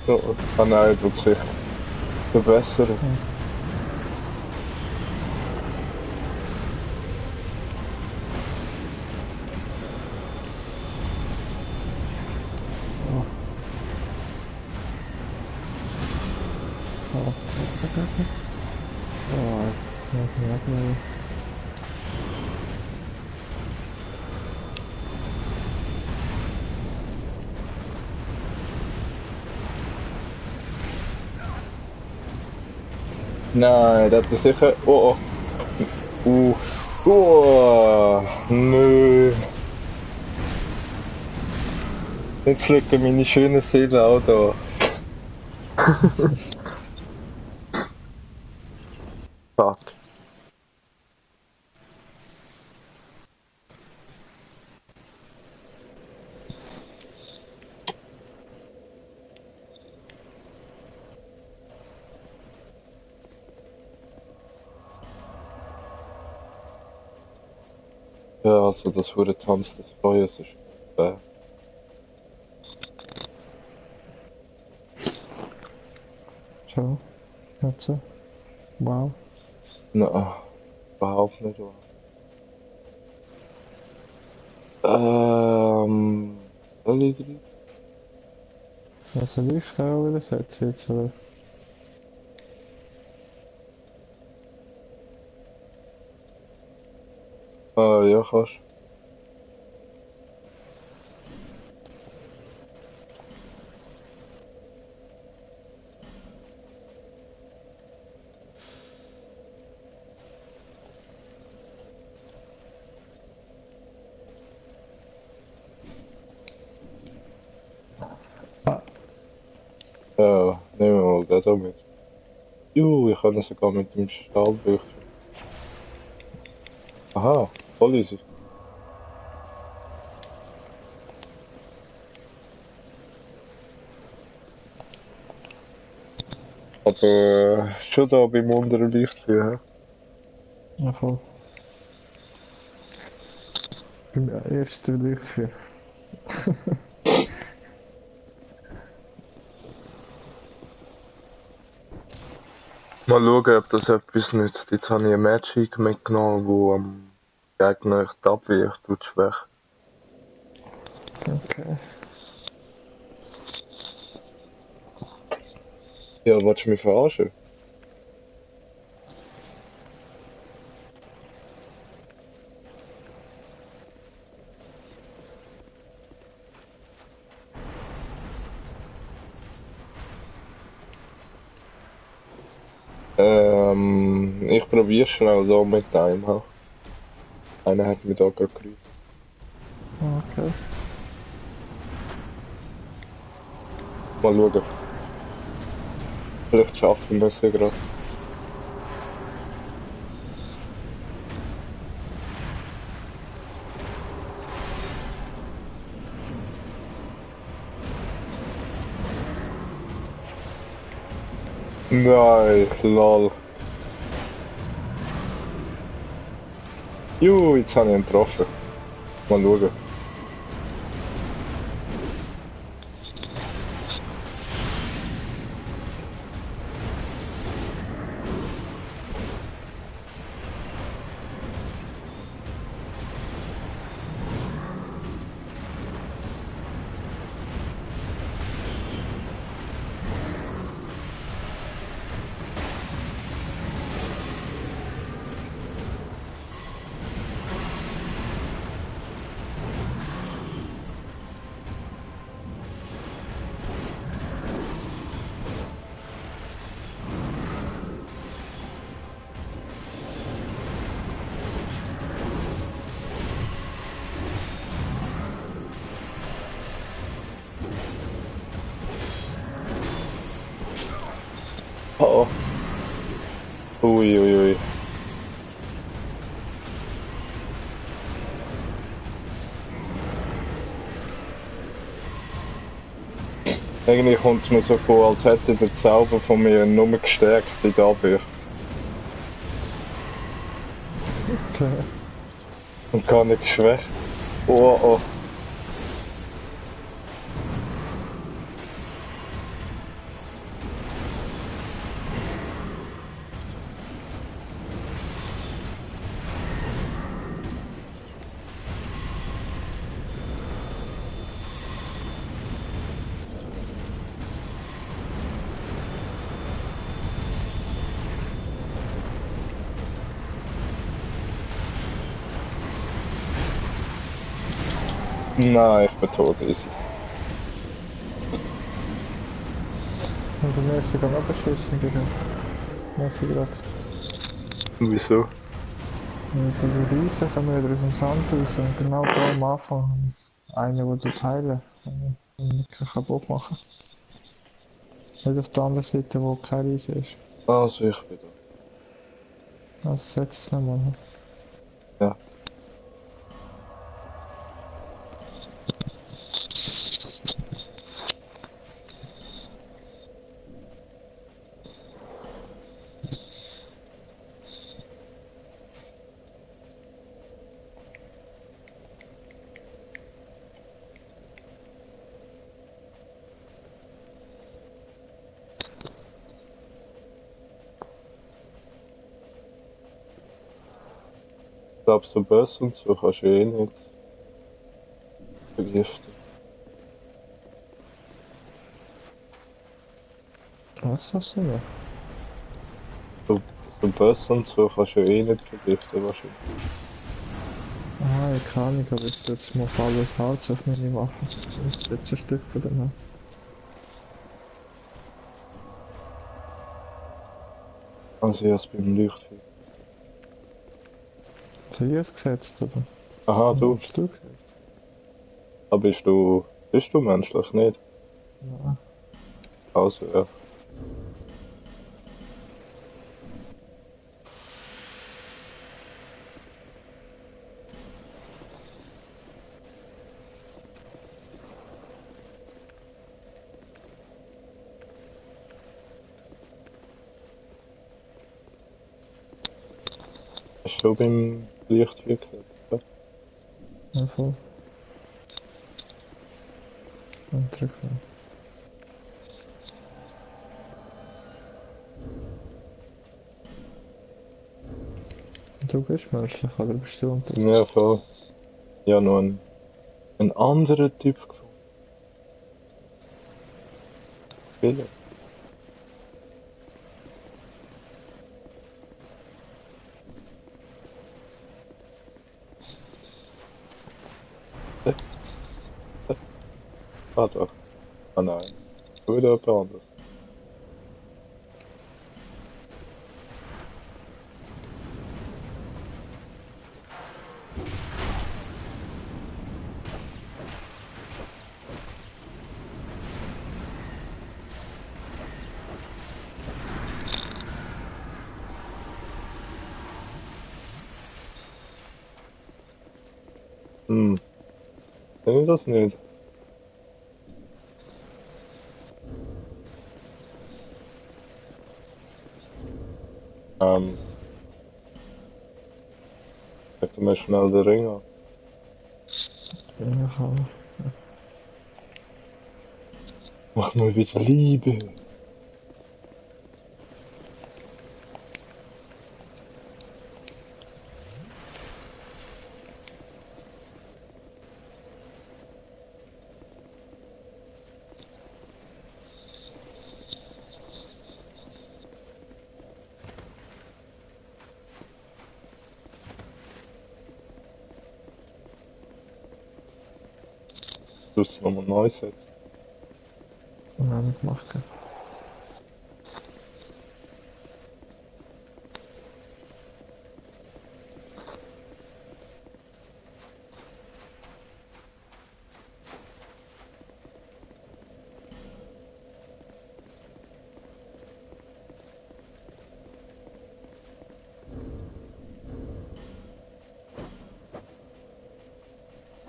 A: So, kann Eindruck sich verbessern. Nein, das ist sicher. Oh, oh. Nö. Jetzt fliegen meine schönen Fehler auch da. Fuck. Ja, also das wurde Tanz des Feuers ist.
C: So, nicht so. Wow.
A: Nein, überhaupt nicht wahr. Soll ich drin?
C: Also ich kann auch wieder setzen jetzt, oder?
A: Ah, ja, kannst.
C: Ah,
A: Ja, nehmen wir mal das auch mit. Ich kann es sogar mit dem Stahlbücher. Aha, voll easy. Aber schon da beim unteren Lichtfeuer.
C: ja voll. Beim ersten Lichtfeuer.
A: Mal schauen, ob das etwas nützt. Jetzt habe ich ein Magic mitgenommen, wo am Gegner die Abwehr schwächt.
C: Okay.
A: Ja, willst du mich verarschen? Ich probiere schnell da mit einem. Einer hat mich da gerade gerufen.
C: Okay.
A: Mal schauen. Vielleicht schaffen wir es ja gerade. Nein, lol. Jetzt habe ich ihn getroffen. Mal schauen. Oh. Ui, ui, ui. Eigentlich kommt es mir so vor, als hätte der Zauber von mir nur gestärkt in dadurch.
C: Okay.
A: Und gar nicht geschwächt. Oh, oh. Nein, ich bin tot, easy.
C: Und bei mir ist sogar noch beschissen gegangen. Merke ich gerade.
A: Wieso?
C: Die Riesen kommen wieder aus dem Sand raus und genau da am Anfang einer, der dort heilen und mich kaputt machen. Nicht auf der anderen Seite, wo kein Riese ist.
A: Also ich bin da.
C: Also setz es nochmal.
A: Ja. Ich glaube, so Böse und so kannst du eh nicht vergiften.
C: Was hast du noch?
A: So, so Böse und so kannst du eh nicht vergiften, wahrscheinlich.
C: Ah, ich kann nicht, aber ich setze mal auf alles Holz auf meine Waffe. Ich setze ein Stück von dem an.
A: Also erst beim Leuchtfeuer.
C: Hast du es gesetzt, oder?
A: Aha, du.
C: Hast du gesetzt?
A: Aber bist du menschlich nicht?
C: Nein.
A: Also ja. Hast du beim Leuchtfeuer gesetzt? Ja?
C: Ja, voll. Und drücken. Du bist menschlich, oder bist du unter?
A: Ja, voll. Ja, noch ein anderer Typ gefunden. Viele. Äh, Ah, doch. Ah, nein. Wieder jemand anderes. Hm. Kenn ich das nicht? Ähm, sag mir schnell den Ring an.
C: Ja, kann.
A: Mach mal wieder Liebe. Du musst es nochmal neu setzen.
C: Nein, nicht gemacht.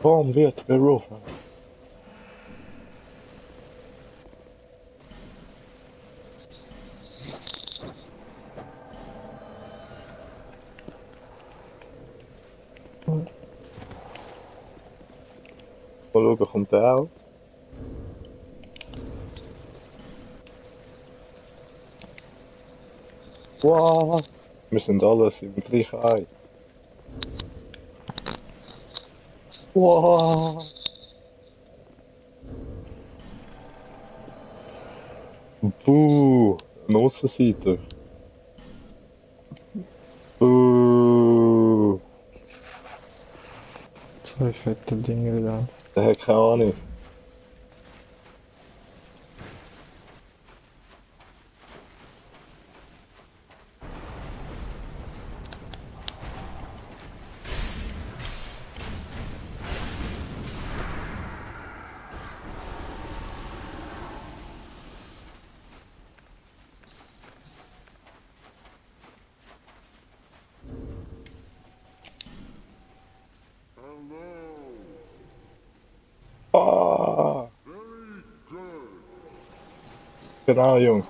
A: Warum wird berufen? Mal schauen, kommt der auch? Wow! Wir sind alles im gleichen Ei. Wow! Buh! Eine Aussenseiter. Buh!
C: Zwei fette Dinger da.
A: Der hat keine Ahnung. Ah! Genau, Jungs.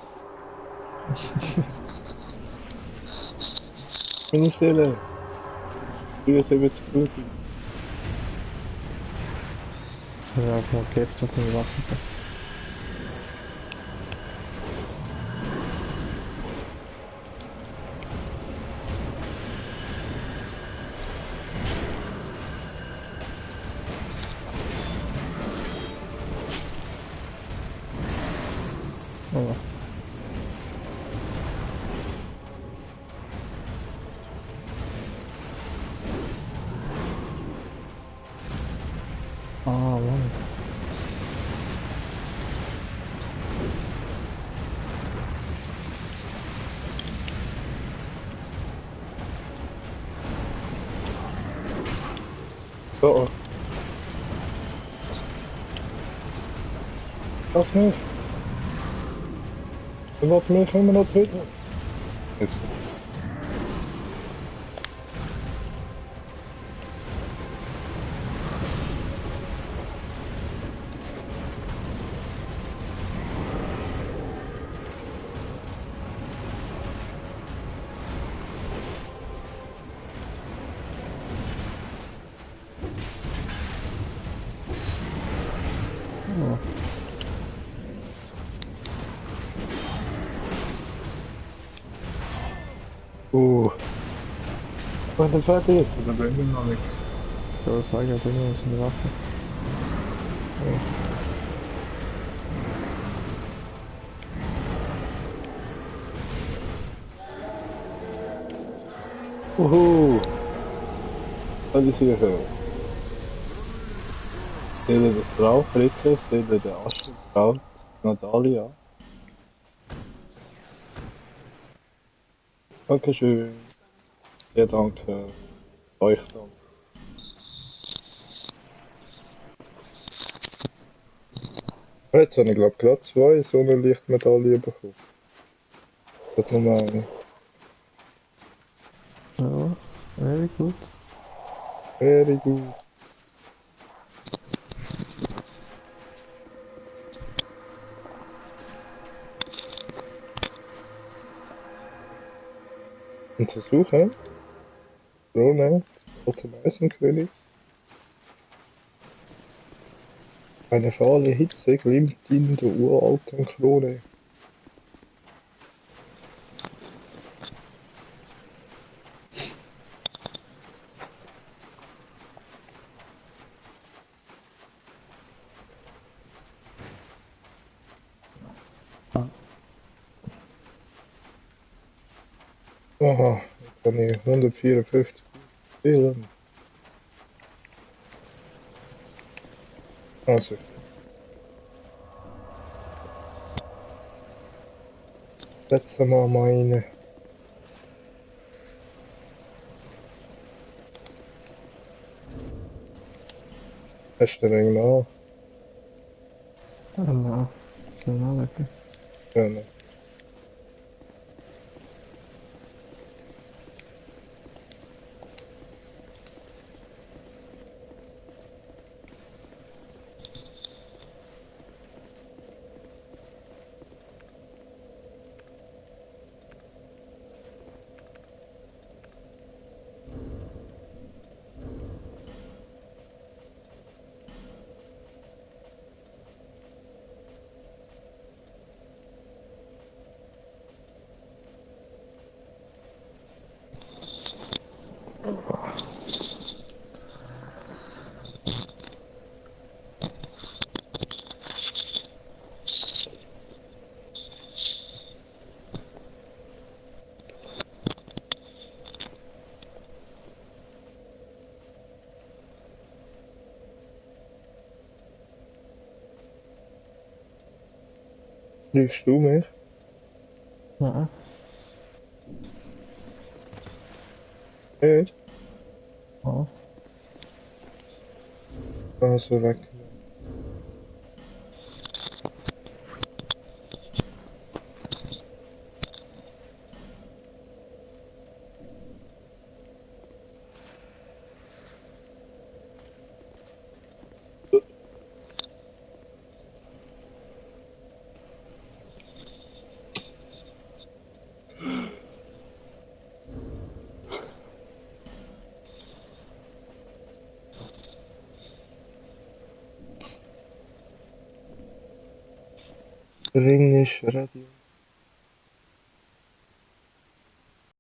A: Meine Seele. 73.000.
C: Jetzt haben wir einfach mal Gift auf den Waffen. Oh. Ah, Mann.
A: Oh oh. Lass mich. Er wird mich immer noch töten. Jetzt.
C: Oh.
A: Was ist fertig? Oder bin ich noch nicht?
C: Ich würde sagen, da drin ist eine Waffe.
A: Uhu! Was ist hier für? Seht ihr das drauf, Ritter? Seht ihr den Asche drauf? Natalia? Dankeschön. Ja, danke. Euch dann. Jetzt habe ich glaube gerade zwei Sonnenlichtmedaillen bekommen. Das hat nur eine.
C: Ja, very gut.
A: Very gut. Untersuchen. Krone. Rote Meisenkönig. Eine fahle Hitze glimmt in der uralten Krone.
C: Ah.
A: Aha, jetzt habe ich 154 Seelen. Also, setzen wir mal rein. Hast du den nach?
C: Genau. Schnell nachlegen.
A: Ja, ne. Rufst du mich?
C: Nein.
A: Nicht?
C: Ja.
A: Also weg. Der Ring ist ready.